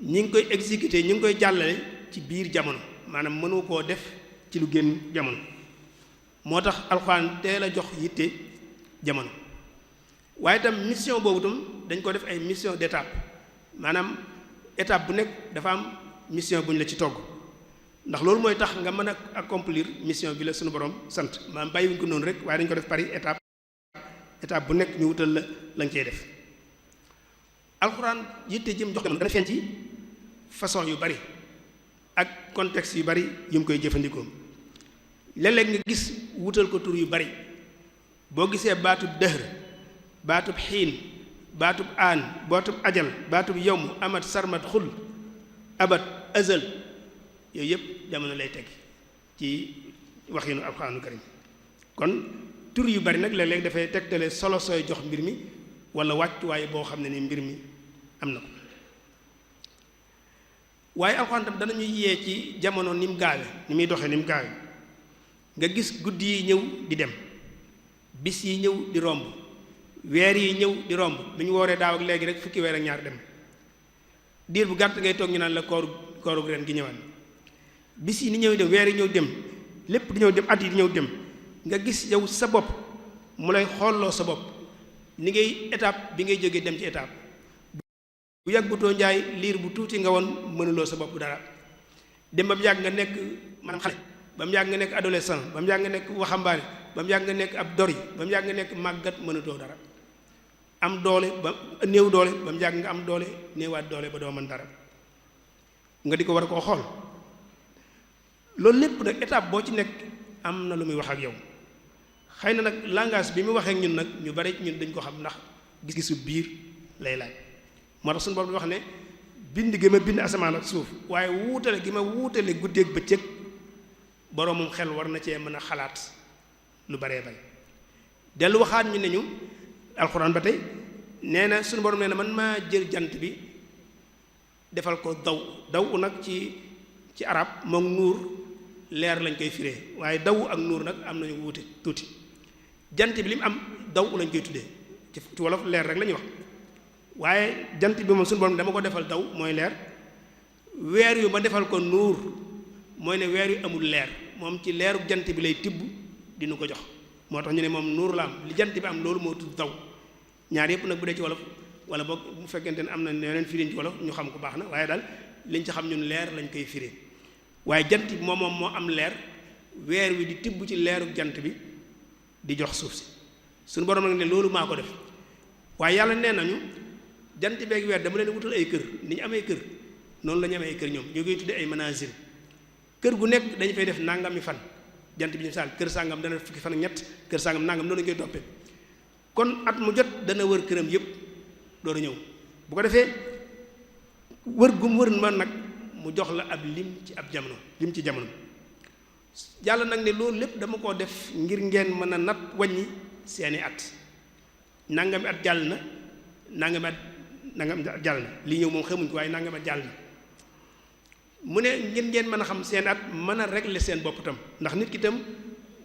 ñi ngi koy exécuter ñi ngi koy jàllale ci biir jamono maanaam mënu koo def ci lu génn jamono moo tax alxuraan teel a jox yitte jamono waaye itam mission boobu itam dañ ko def ay mission d'étape maanaam étape bu nekk dafa am mission bu ñu la ci togg ndax loolu mooy tax nga mën a accomplir mission bi la suñu borom sant maanaam bàyyiwuñ ko noonu rek waaye dañ ko def par étape bu nekk ñu wutal la la nga cey def alxuraan yitte jëm jox jamono dana feeñ ci façon yu bari ak contexte yu bari yu mu koy jëfandikoo léeg-léeg nga gis wutal ko tur yu bari boo gisee baatub dëhr baatub xiin baatub aan baatub ajal baatub yowm amat sarmat xul abat azal yooyu yëpp jamono lay teg ci waxinu alxuraanu karim kon tur yu bari nag léeg-léeg dafay tegtale solo sooy jox mbir mi wala wàccuwaay boo xam ne ni mbir mi am na ko waaye alxuraan tam danañuy yee ci jamono ni mu gaawe ni muy doxee ni mu gaawe nga gis guddi yi ñëw di dem bis yi ñëw di romb weer yi ñëw di romb bi ñu wooree daaw ak léegi rek fukki weer ak ñaar dem diir bu gàtt ngay toog ñu naan la kooru ren gi ñëwaat bis yi ni ñëw dem weer yi ñëw dem lépp di ñëw dem at yi di ñëw dem nga gis yow sa bopp mu lay xoolloo sa bopp ni ngay étape bi ngay jógee dem ci étape bu yàggutoo njaay liir bu tuuti nga woon mënuloo sa bopp dara dem ba mu yàgg nga nekk maanaam xale ba mu yàgg nga nekk adolescent ba mu yàgg nga nekk waxambaane ba mu yàgg nga nekk ab dori ba mu yàgg nga nekk màggat mënatoo dara am doole ba néew doole ba mu yàgg nga am doole néewaat doole ba doo mën dara nga di ko war a koo xool loolu lépp nag étape boo ci nekk am na lu muy wax ak yow xëy na nag langage bi mu waxee ak ñun nag ñu bari ñun dañ ko xam ndax gis-gisu biir lay laaj moo tax suñu borom di wax ne bind gi ma bind asamaan ak suuf waaye wuutale gi ma wuutale guddeeg bëccëg boroomum xel war na cee mën a xalaat lu baree bari dellu waxaat ñu ne ñu alxuraan ba tey nee na suñu borom nee na man maa jël jant bi defal ko daw nag ci arab moom nuur leer lañ koy firee waaye daw ak nuur nag am nañu wuute tuuti jant bi li mu am daw lañ koy tuddee ci wolof leer rek la ñuy wax waaye jant bi moom suñu borom dama ko defal daw mooy leer weer yu ma defal ko nuur mooy ne weer yu amul leer moom ci leeru jant bi lay tibb dinu ko jox moo tax ñu ne moom nuur la am li jant bi am loolu moo tudd daw ñaar yëpp nag bu dee ci wolof wala boog bu fekkente ne am na yeneen firiñ ci wolof ñu xam ko baax na waaye daal liñ ci xam ñun leer lañ koy firee waaye jant bi moom moo am leer weer wi di tibb ci leeru jant bi di jox suuf si suñu borom nag ne loolu maa ko def waaye yàlla nee nañu jant beeg weer dama leen wutal ay kër ni ñu amee kër noonu la ñu amee ay kër ñoom ñoo koy tuddee ay manazil kër gu nekk dañu fay def nangami fan jant bi ñu saal kër sàngam dana fukki fan ak ñett kër sàngam nangam noonu lañu koy toppee kon at mu jot dana wër këram yépp door a ñëw bu ko defee wër gum wër ma nag mu jox la ab lim ci ab jamono lim ci jamono yàlla nag ne loolu lépp dama koo def ngir ngeen mën a nat wàññi seeni at nangami at jàll na nangami at jàll na lii ñëw moom xamuñ ko waaye nangami at jàll na mu ne ngeen mën a xam seen at mën a régler seen bopp tam ndax nit ki tam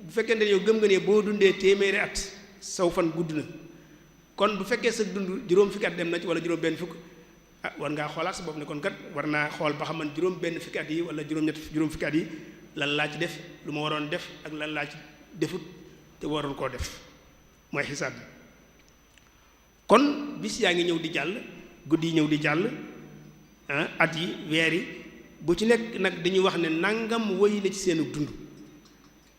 bu fekkente ne yow gëm nga ne boo dundee téeméeri at saw fan gudd na kon bu fekkee sa dund juróom fukki at dem na ci wala juróom benn fukk war ngaa xoolaat sa bopp ne kon kat war naa xool ba xam man juróom benn fukki at yi wala juróom fukki at yi lan laa ci def lu ma waroon def ak lan laa ci defut te waroon koo def mooy xisaab bi kon bis yaa ngi ñëw di jàll guddi yi ñëw di jàll at yi weer yi bu ci nekk nag dañuy wax ne nangam wëy na ci seenu dund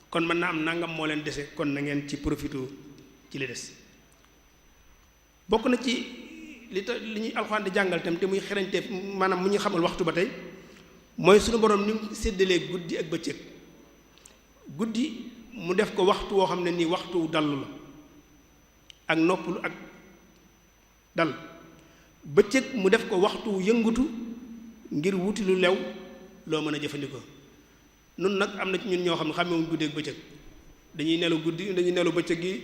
kon mën naa am nangam moo leen dese kon na ngeen ci profité ci li des bokk na ci li ñuy alxuraan di jàngal tam te muy xerañte maanaam mu ñu xamal waxtu ba tey mooy suñu borom ni mu séddalee guddi ak bëccëg guddi mu def ko waxtu woo xam ne nii waxtu dallu la ak noppalu ak dal bëccëg mu def ko waxtu yëngutu ngir wuti lu lew loo mën a jëfandikoo nun nag am na ci ñun ñoo xam ne xamewuñ guddi ak bëccëg dañuy nelaw guddi dañuy nelaw bëccëg gi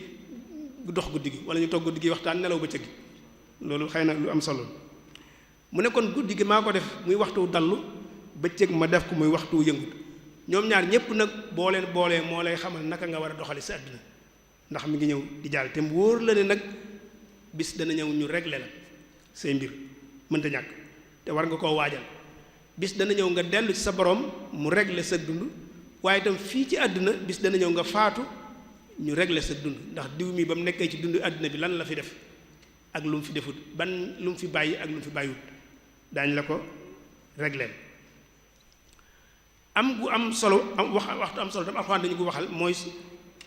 dox guddi gi wala ñu toog guddi gi waxtaan nelaw bëccëg gi loolu xëy na lu am solo mu ne kon guddi gi maa ko def muy waxtu dallu bëccëg ma def ko muy waxtu yëngut ñoom ñaar ñépp nag boo leen boolee moo lay xamal naka nga war a doxali sa àdduna ndax mi ngi ñëw di jàll te mu wóor la ne nag bis dana ñëw ñu régler la say mbir mënta ñàkk te war nga koo waajal bis dana ñëw nga dellu ci sa borom mu régler sa dund waaye itam fii ci àdduna bis dana ñëw nga faatu ñu régler sa dund ndax diw mi ba mu nekkee ci dund àdduna bi lan la fi def ak lu mu fi defut ban lu mu fi bàyyi ak lu mu fi bàyyiwut daañ la ko régler am gu am solo waxtu am solo tam alxuraan dañu ko waxal mooy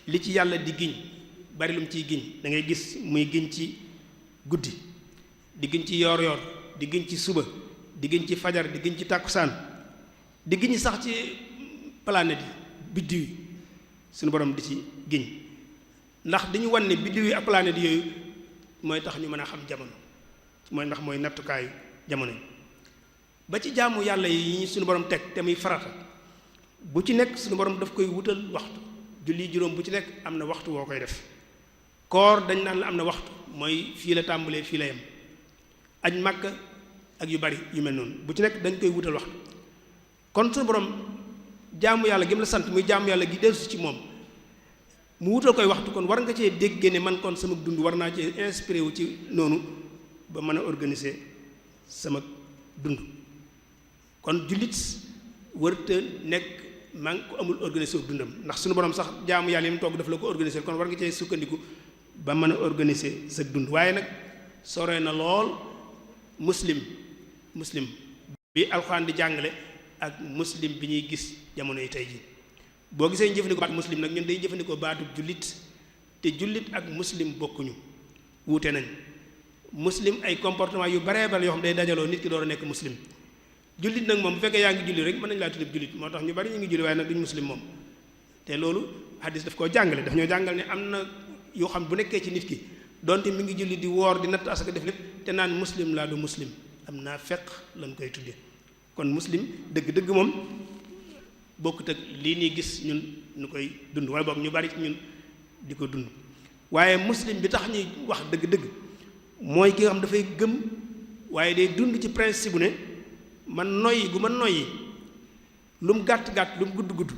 li ci yàlla di giñ bari lu mu ciy giñ da ngay gis muy giñ ci guddi di giñ ci yoor yoor di giñ ci suba di giñ ci fajar di giñ ci tàkkusaan di giñ sax ci planète yi biddiw yi suñu borom di ci giñ ndax dañu wan ne biddiw yi ak planète yooyu mooy tax ñu mën a xam jamono mooy ndax mooy nattukaayu jamono yi ba ci jaamu yàlla yi ñu suñu borom teg te muy farata bu ci nekk suñu borom daf koy wutal waxtu julli juróom bu ci nekk am na waxtu woo koy def koor dañ naan la am na waxtu mooy fii la tàmbalee fii la yem aj Makka ak yu bari yu mel noonu bu ci nekk dañ koy wutal waxtu kon suñu borom jaamu yàlla gi mu la sant muy jaamu yàlla gi dellusi ci moom mu wutal koy waxtu kon war nga cee dégg ne man kon sama dund war naa cee inspiré wu ci noonu ba mën a organiser sama dund kon jullit wërta nekk maa ngi ko amul organiser wu dundam ndax suñu borom sax jaamu yàlla yi mu togg daf la ko organiser kon war nga cee sukkandiku ba mën a organiser sa dund waaye nag sore na lool muslim bi alxuraan di jàngale ak muslim bi ñuy gis jamono yi tey ji boo gisee ñu jëfandikoo baatu muslim nag ñun day jëfandikoo baatu jullit te jullit ak muslim bokkuñu wuute nañ muslim ay comportement yu baree bare yoo xam day dajaloo nit ki door a nekk muslim jullit nag moom bu fekkee yaa ngi julli rek mën nañu laa tuddee jullit moo tax ñu bari ñu ngi julli waaye nag duñ muslim moom te loolu hadis daf koo jàngale daf ñoo jàngal ne am na yoo xam bu nekkee ci nit ki donte mi ngi julli di woor di natt asaka def lépp te naan muslim laa du muslim am naa fekk lañ koy tuddee kon muslim dëgg-dëgg moom bokkut ak lii nii gis ñun ñu koy dund wala boog ñu bari ci ñun di ko dund waaye muslim bi tax ñuy wax dëgg-dëgg mooy ki nga xam dafay gëm waaye day dund ci principe bu ne man noyyi gu ma noyyi lu mu gàtt-gàtt lu mu gudd-gudd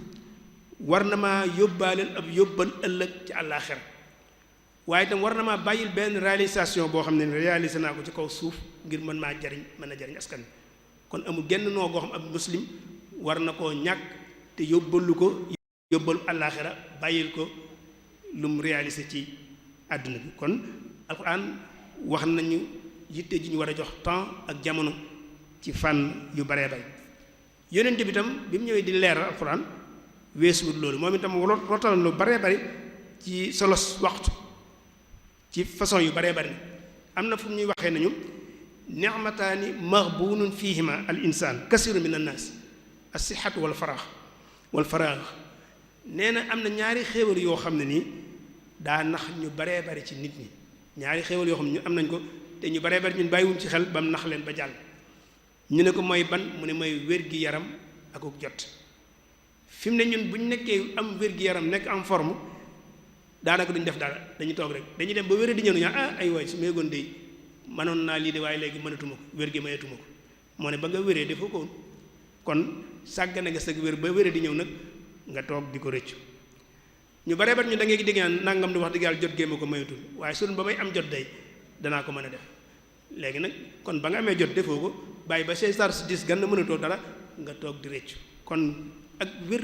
war na maa yóbbaaleel ab yóbbal ëllëg ci àllaaxira waaye itam war na maa bàyyil benn réalisation boo xam ne réalisé naa ko ci kaw suuf ngir mën maa jariñ mën a jariñ askan kon amul genn noo goo xam ab muslim war na koo ñàkk te yóbbalu ko yóbbalu àllaaxira bàyyil ko lu mu réalisé ci àdduna bi kon alxuraan wax nañu yitte ji ñu war a jox temps ak jamono ci fànn yu baree bay yonent bi itam bi mu ñëwee di leeral alxuraan weesuwut loolu moom itam rotal lu baree bari ci solos waxtu ci façon yu baree bari am na fu ñuy waxee nañu ni'mataani maghbunun fihima al insaan kasiru min annaas as-sihhatu wal faraax nee na am na ñaari xéewal yoo xam ne nii daa nax ñu baree bari ci nit ñi ñaari xéewal yoo xam ne ñu am nañ ko te ñu baree bari ñun bàyyiwuñ ci xel ba mu nax leen ba jàll ñu ne ko mooy ban mu ne mooy wér-gi-yaram akuk jot fi mu ne ñun bu ñu nekkee am wér-gi-yaram nekk en forme daanaka duñ def dara dañuy toog rek dañuy dem ba wér di ñëw ñu ay waay su ma yëgoon de mënoon naa lii de waaye léegi mënatuma ko wér gi mayatuma ko moo ne ba nga wéree defoo ko woon kon sàggane nga sag wér ba wéree di ñëw nag nga toog di ko rëccu ñu baree bari ñu da ngay dégg naan nangam di wax dëgg yàlla jot géema ko mayatul waaye sun ba may am jot day danaa ko mën a def léegi nag kon ba nga amee jot defoo ko bàyyi ba say sar si dis gan na mënatoo dara nga toog di rëccu kon ak wér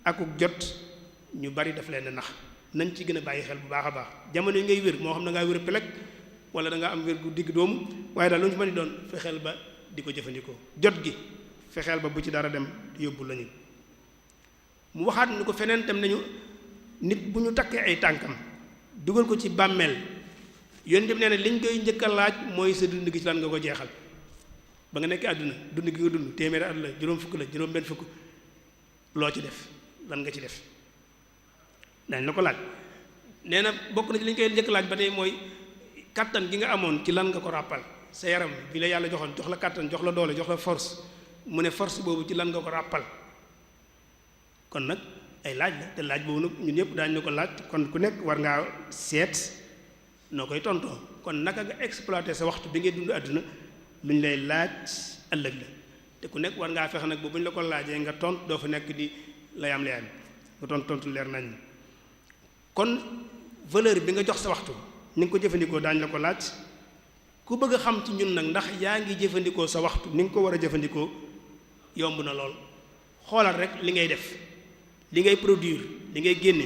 akuk jot ñu bari daf leen nax nañ ci gën a bàyyi xel bu baax a baax jamono yi ngay wér moo xam da ngaa wér pelek wala da ngaa am wér gu digg doomu waaye daal lu ñu ci mën di doon fexeel ba di ko jëfandikoo jot gi fexeel ba bu ci dara dem yóbbu lañu mu waxaat ni ko feneen tam nañu nit bu ñu takkee ay tànkam dugal ko ci bàmmeel yoon dem nee na liñ koy njëkk a laaj mooy sa dund gi ci lan nga ko jeexal ba nga nekk àdduna dund gi nga dund téeméeri at la juróom fukk la juróom benn fukk loo ci def lan nga ci def dañ la ko laaj nee na bokk na ci li ñu koy njëkk laaj ba tey mooy kattan gi nga amoon ci lan nga ko ràppal sa yaram bi la yàlla joxoon jox la kattan jox la doole jox la force mu ne force boobu ci lan nga ko ràppal kon nag ay laaj la te laaj boobu nag ñun ñëpp daañu ko laaj kon ku nekk war ngaa seet noo koy tontoo kon naka nga exploité sa waxtu bi ngay dund àdduna lu ñu lay laaj ëllëg la te ku nekk war ngaa fexe nag bu ñu la ko laajee nga tont doo fa nekk di layam nga tontu leer nañ kon valeur bi nga jox sa waxtu ni nga ko jëfandikoo daañu la ko laaj ku bëgg a xam ci ñun nag ndax yaa ngi jëfandikoo sa waxtu ni nga ko war a jëfandikoo yomb na lool xoolal rek li ngay def li ngay produire li ngay génne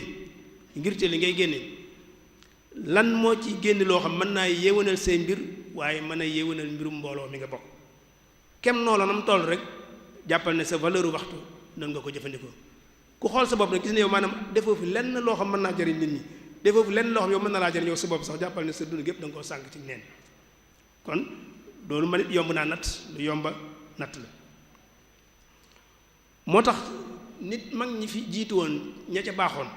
ngir te li ngay génne lan moo ci génne loo xam mën naa yéwénal say mbir waaye mën a yéwénal mbirum mbooloo mi nga bokk kem noonu nam toll rek jàppal ne sa valeur waxtu nan nga ko jëfandikoo ku xool sa bopp nag gis ne yow maanaam defoo fi lenn loo xam mën naa jëriñ nit ñi defoo fi lenn loo xam yow mën na laa jëriñ yow sa bopp sax jàppal ne sa dund gépp da nga koo sànk ci neen kon loolu ma nit yomb naa natt lu yomba natt la moo tax nit mag ñi fi jiitu woon ña ca baaxoon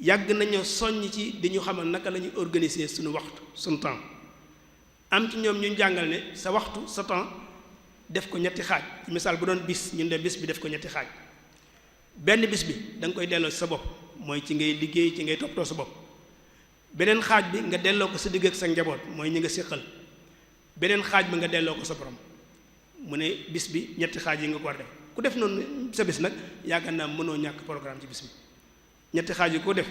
yàgg nañu soññ ci di ñu xamal naka la ñuy organiser suñu waxtu suñu temps am ci ñoom ñu jàngal ne sa waxtu sa temps def ko ñetti xaaj ci misaal bu doon bis ñun de bis bi def ko ñetti xaaj benn bis bi da nga koy delloo sa bopp mooy ci ngay liggéey ci ngay toppatoo sa bopp beneen xaaj bi nga delloo ko sa digg ak sa njaboot mooy ñi nga séqal beneen xaaj bi nga delloo ko sa borom mu ne bis bi ñetti xaaj yi nga ko war def ku def noonu sa bis nag yaakaar naa mënoo ñàkk programme ci bis bi ñetti xaaj yi ko def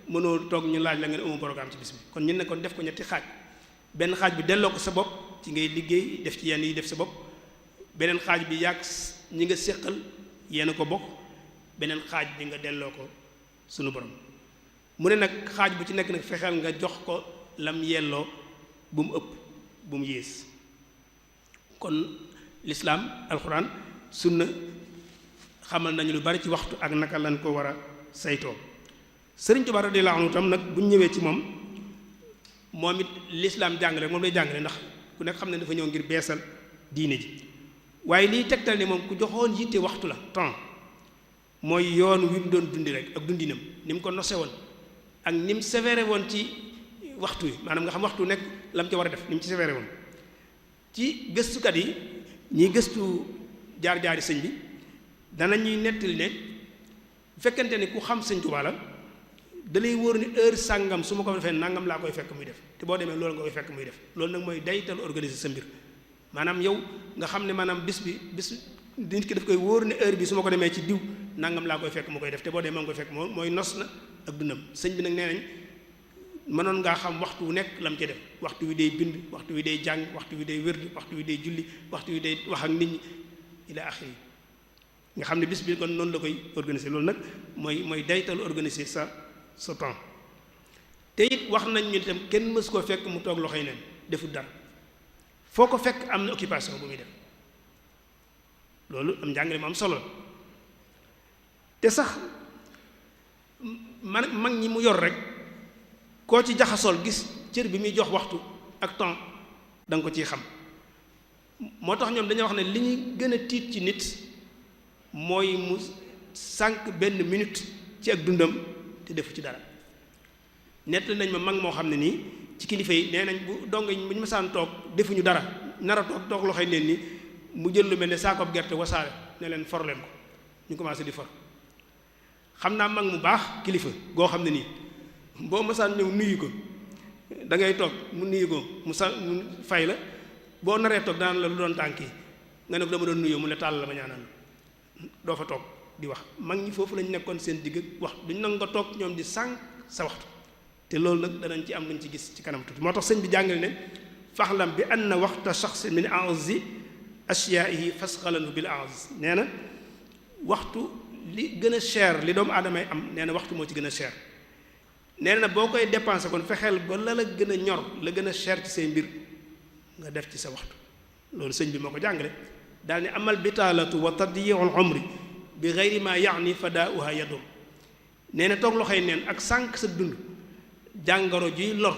mënoo toog ñu laaj la nga ne amoo programme ci bis bi kon ñun ne kon def ko ñetti xaaj benn xaaj bi delloo ko sa bopp ci ngay liggéey def ci yenn yi def sa bopp beneen xaaj bi yàgg ñi nga séqal yéen a ko bokk beneen xaaj bi nga delloo ko sunu borom mu ne nag xaaj bu ci nekk nag fexeel nga jox ko lam yelloo bu mu ëpp bu mu yées kon lislaam alxuraan sunna xamal nañu lu bari ci waxtu ak naka lañ ko war a saytoo Sëriñ Tuubaa radiyallaahu anhu tam nag bu ñu ñëwee ci moom it lislaam jàngale moom lay jàngale ndax ku nekk xam ne dafa ñëw ngir beesal diine ji waaye liy tegtal ne moom ku joxoon yitte waxtu la temps mooy yoon wi mu doon dundi rek ak dundinam ni mu ko nose woon ak ni mu sévère woon ci waxtu yi maanaam nga xam waxtu nekk la mu ci war a def ni mu ci sévère woon ci gëstukat yi ñiy gëstu jaar-jaari sëñ bi danañuy nettali ne bu fekkente ni ku xam Sëñ Tuubaa la da lay wóor ni heure sàngam su ma ko defee nangam laa koy fekk muy def te boo demee loolu nga koy fekk muy def loolu nag mooy daytal organiser sa mbir maanaam yow nga xam ne maanaam bis nit ki daf koy wóor ne heure bi su ma ko demee ci diw nangam laa koy fekk mu koy def te boo demee ma nga koy fekk mooy nos na ak dundam sëñ bi nag nee nañ mënoon ngaa xam waxtu wu nekk lam ci def waxtu wi day bind waxtu wi day jàng waxtu wi day wérd waxtu wi day julli waxtu wi day wax ak nit ñi ila axiri nga xam ne bis bi kon noonu la koy organiser loolu nag mooy daytal organiser sa temps te it wax nañ ñu itam kenn mës koo fekk mu toog loxoy neen deful dara foo ko fekk am na occupation bu muy def loolu am njàngale mu am solo te sax mag ñi mu yor rek koo ci jaxasool gis cër bi muy jox waxtu ak temps da nga ko ciy xam moo tax ñoom dañoo wax ne li ñuy gën a tiit ci nit mooy mu sànq benn minute ci ak dundam te defu ci dara nettali nañ ma mag moo xam ne nii ci kilifa yi nee nañ bu dong bu ñu masaan toog defuñu dara nar a toog loxoy neen ni mu jël lu mel ne saakoob gerte wasaare ne leen for leen ko ñu commencé di for xam naa mag mu baax kilifa goo xam ne nii boo masaan ñëw nuyu ko da ngay toog mu nuyu ko mu fay la boo naree toog daan la lu doon tànk yi nga ne ko dama doon nuyoo mu ne tàll la ma ñaanal doo fa toog di wax mag ñi foofu lañ nekkoon seen digg wax duñ nag nga toog ñoom di sànq sa waxtu te loolu nag danañ ci am luñ ci gis ci kanam tuuti moo tax sëñ bi jàngale ne faxlam bi anna waxta shaxsin min a'zi ashyaa'ihi fasxalanhu bil a'z nee na waxtu li gën a cher li doomu aadamay am nee na waxtu moo ci gën a cher nee na boo koy dépensé kon fexeel ba la gën a ñor la gën a cher ci say mbir nga def ci sa waxtu loolu sëñ bi moo ko jàngale daal ni amal bitaalatu wa tadyi'ul umri bi ghayri ma ya'ni fadaa'uha yadur nee na toog loxoy neen ak sànq sa dund jàngoro juy lor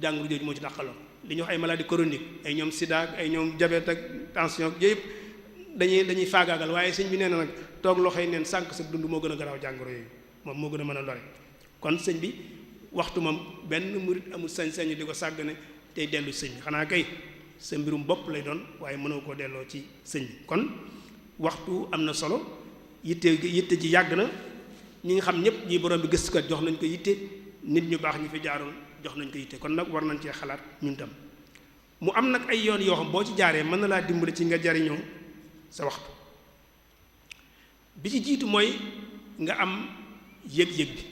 jàngoro jooju moo ci dàqaloo li ñuy wax ay maladie chronique ay ñoom sida ak ay ñoom diabète ak tension ak yooyu yëpp dañuy faagaagal waaye sëñ bi nee na nag toog loxoy neen sànq sa dund moo gën a garaaw jàngoro yooyu moom moo gën a mën a lore kon sëñ bi waxtu moom benn murit amul sañ-sañu di ko sàggane tey dellu sëñ bi xanaa kay sa mbirum bopp lay doon waaye mënoo koo delloo ci sëñ bi kon waxtu am na solo yitte ji yàgg na ñi nga xam ñëpp ñi borom bi gëstukat jox nañ ko yitte nit ñu baax ñi fi jaaroon jox nañ ko yitte kon nag war nañ cee xalaat ñun tam mu am nag ay yoon yoo xam boo ci jaaree mën na laa dimbali ci nga jariñoo sa waxtu bi ci jiitu mooy nga am yëg-yëg bi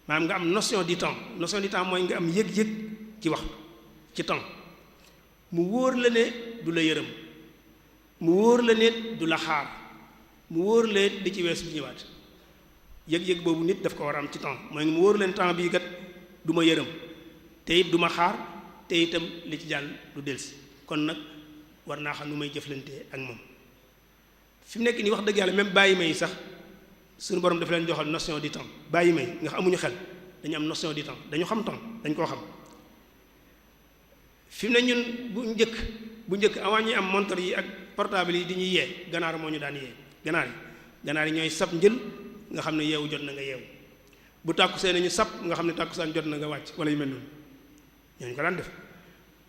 maanaam nga am notion du temps mooy nga am yëg-yëg ci waxtu ci temps mu wóor la ne du la yërëm mu wóor la ne du la xaar mu wóor la di ci weesu bi ñëwaat yëg-yëg boobu nit daf ko war a am ci temps mooy mu wóor leen temps bii kat du ma yërëm te it du ma xaar te itam li ci jàll du delsi kon nag war naa xam nu may jëflante ak moom fi mu nekk nii wax dëgg yàlla même bàyyi may sax suñu borom dafa leen joxal notion du temps bàyyi may nga xam amuñu xel dañu am notion du temps dañu xam temps dañ koo xam fi mu ne ñun bu njëkk avant ñuy am montre yi ak portable yi di ñuy yee ganaar moo ñu daan yee ganaar yi ñooy sab njël nga xam ne yeewu jot na nga yeewu bu tàkkusee nañu sab nga xam ne tàkkusaan jot na nga wàcc wala yu mel noonu ñooñu ko daan def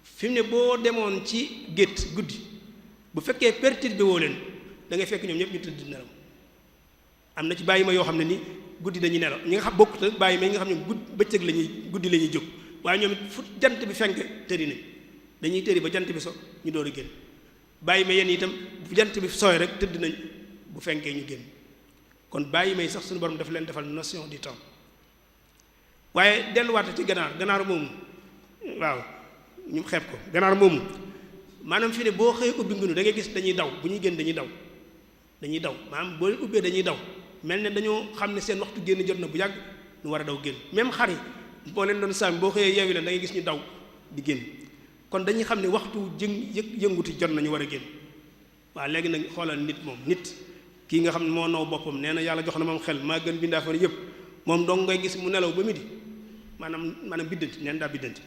fi mu ne boo demoon ci gétt guddi bu fekkee perturbé woo leen da ngay fekk ñoom ñëpp ñu tëdd nelaw am na ci bàyyi ma yoo xam ne ni guddi dañuy nelaw ñi nga xam bokkut ak bàyyi ma yi nga xam ne bëccëg guddi la ñuy jóg waaye ñoom it fu jant bi fenk tëri nañ dañuy tëri ba jant bi so ñu door a génn bàyyi ma yenn itam bu jant bi sooy rek tëdd nañ bu fenkee ñu génn kon bàyyi may sax suñu borom dafa leen defal notion du temps waaye delluwaate ci ganaar moomu waaw ñu xeeb ko ganaar moomu maanaam fi ne boo xëyee ubbi ngunu da ngay gis dañuy daw bu ñuy génn dañuy daw maanaam boo ubbee dañuy daw mel ne dañoo xam ne seen waxtu génn jot na bu yàgg ñu war a daw génn même xar yi boo leen doon sàmm boo xëyee yeewi leen da ngay gis ñu daw di génn kon dañuy xam ne waxtu yënguti jot nañu war a génn waaw léegi nag xoolal nit moom nit kii nga xam ne moo naw boppam nee na yàlla jox na moom xel maa gën bindaa fa yëpp moom dong ngay gis mu nelaw ba midi maanaam biddanti neen daa biddanti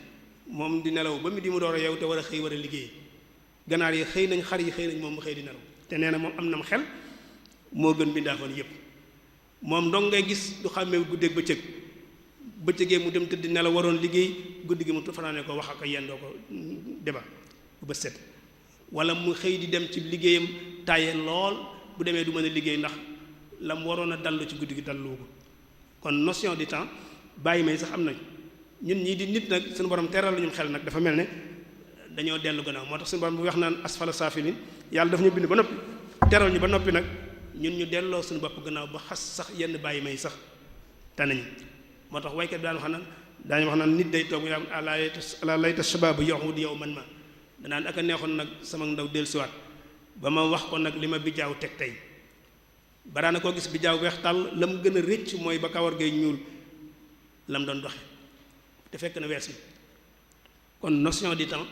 moom di nelaw ba midi mu door a yeew te war a xëy war a liggéey ganaar yi xëy nañ xar yi xëy nañ moom mu xëy di nelaw te nee na moom am na xel moo gën bindaa fa yëpp moom dong ngay gis du xàmmee guddeeg bëccëgee mu dem tëdd nelaw waroon liggéey guddi gi mu fanaane ko wax ak yendoo ko débat bu bët set wala mu xëy di dem ci liggéeyam tàyyee lool bu demee du mën a liggéey ndax la mu waroon a dallu ci guddi gi dallu ko kon notion du temps bàyyi may sax am nañ ñun ñii di nit nag suñu borom teral la ñu xel nag dafa mel ne dañoo dellu gannaaw moo tax suñu borom bu wax naan asfala saafilin yàlla daf ñu bind ba noppi teral ñu ba noppi nag ñun ñu delloo suñu bopp gannaaw ba xas sax yenn bàyyi may sax tanañu moo tax waykat bi daañu wax naan nit day toog yaa ala layta shababu yahud yow man ma danaan ak a neexoon nag sama ndaw dellusiwaat ba ma wax ko nag li ma bijaaw teg tey baraana koo gis bijaaw weex tàll la mu gën a rëcc mooy ba kawar gay ñuul la mu doon doxe te fekk na wees mi kon notion du temps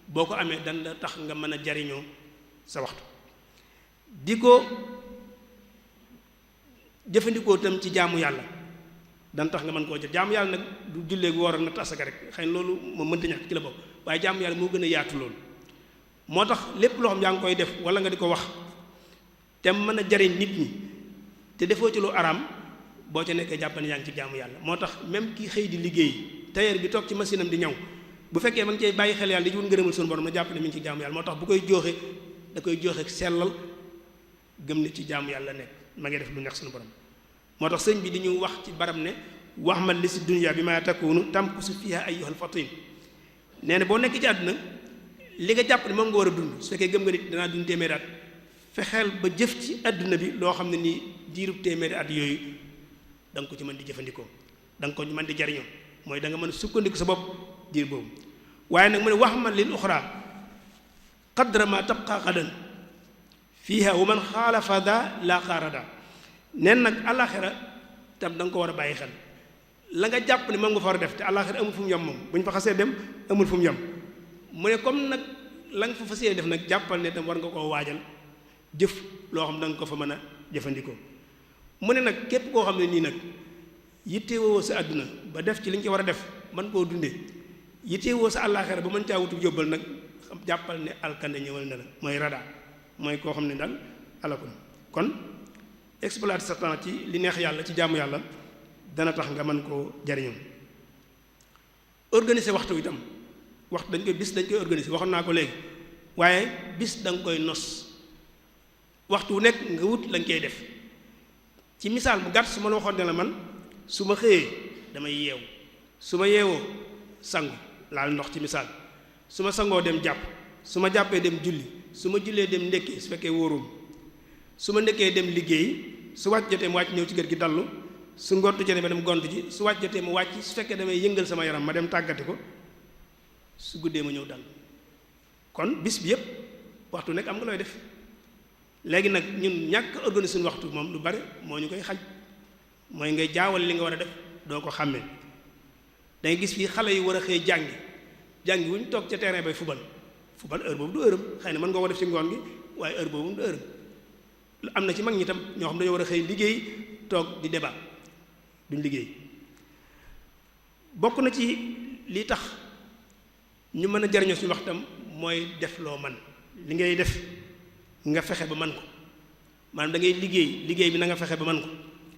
boo ko amee dan la tax nga mën a jariñoo sa waxtu di ko jëfandikoo tam ci jaamu yàlla dan tax nga mën koo jël jaamu yàlla nag du jullee gu war a natt asaka rek xëy na loolu moom mënta ñàkk ci la bokk waaye jaamu yàlla moo gën a yaatu loolu moo tax lépp loo xam yaa ngi koy def wala nga di ko wax te mën a jariñ nit ñi te defoo ci lu araam boo ca nekkee jàpp ne yaa ngi ci jaamu yàlla moo tax même kii xëy di liggéey tailleur bi toog ci machine am di ñaw bu fekkee ma ngi cay bàyyi xel yàlla di wut ngërëmal suñu borom na jàpp ne mi ngi ci jaamu yàlla moo tax bu koy jooxe da koy jooxe sellal gëm ne ci jaamu yàlla nekk ma ngi def lu neex suñu borom moo tax sëñ bi di ñu wax ci baram ne wax ma li si dunya bi ma takunu tamkusu fiha ayyuhal fatin nee na boo nekk ci àdduna li nga jàpp ne moom nga war a dund su fekkee gëm nga nit danaa dund téeméeri at fexeel ba jëf ci àdduna bi loo xam ne nii diirub téeméeri at yooyu da nga ko ci mën di jëfandikoo da nga ko mën di jariñoo mooy da nga mën a sukkandiku sa bopp diir boobu waaye nag mu ne wax man lil uxra qadra ma tabqa qadan fiha wa man xaalafa da la xaarada neen nag àllaaxira tam da nga ko war a bàyyi xel la nga jàpp ne moom nga fa war a def te àllaaxira amul fu mu yem moom bu ñu fa xasee dem amul fu mu yem mu ne comme nag la nga fa fas yéene def nag jàppal ne tam war nga koo waajal jëf loo xam da nga ko fa mën a jëfandikoo mu ne nag képp koo xam ne nii nag yittewoo sa àdduna ba def ci li nga ci war a def mën koo dundee yittewoo sa àllaaxira ba mën caa wutu yóbbal nag jàppal ne alkande ñëwal na la mooy rada mooy koo xam ne daal alakun kon exploiter sa temps ci li neex yàlla ci jaamu yàlla dana tax nga mën koo jariñoo organiser waxtu itam waxtu dañ koy organiser waxoon naa ko léegi waaye bis da nga koy nos waxtu wu nekk nga wut lañ koy def ci misaal bu gàtt su ma la waxoon ne la man su ma xëyee damay yeewu su ma yeewoo sangu laal ndox ci misaal su ma sangoo dem jàpp su ma jàppee dem julli su ma jullee dem ndekkee su fekkee wóorum su ma ndekkee dem liggéey su wàcc jotee mu wàcc ñëw ci kër gi dallu su ngont jotee ma dem gont ji su wàcc jotee mu wàcc su fekkee damay yëngal sama yaram ma dem tàggati ko su guddee ma ñëw dal kon bis bi yépp waxtu nekk am nga looy def léegi nag ñun ñàkk organiser suñu waxtu moom lu bari moo ñu koy xaj mooy ngay jaawale li nga war a def doo ko xàmmee da ngay gis fii xale yu war a xëy jàngi wu ñu toog ca terrain bay fubal heure boobu du heuram xëy na mën nga ko def ci ngoon gi waaye heure boobu du heuram am na ci mag ñi tam ñoo xam dañoo war a xëy liggéey toog di débat duñ liggéey bokk na ci li tax ñu mën a jariñoo suñu waxtam mooy def loo man li ngay def nga fexe ba man ko maanaam da ngay liggéey bi na nga fexe ba man ko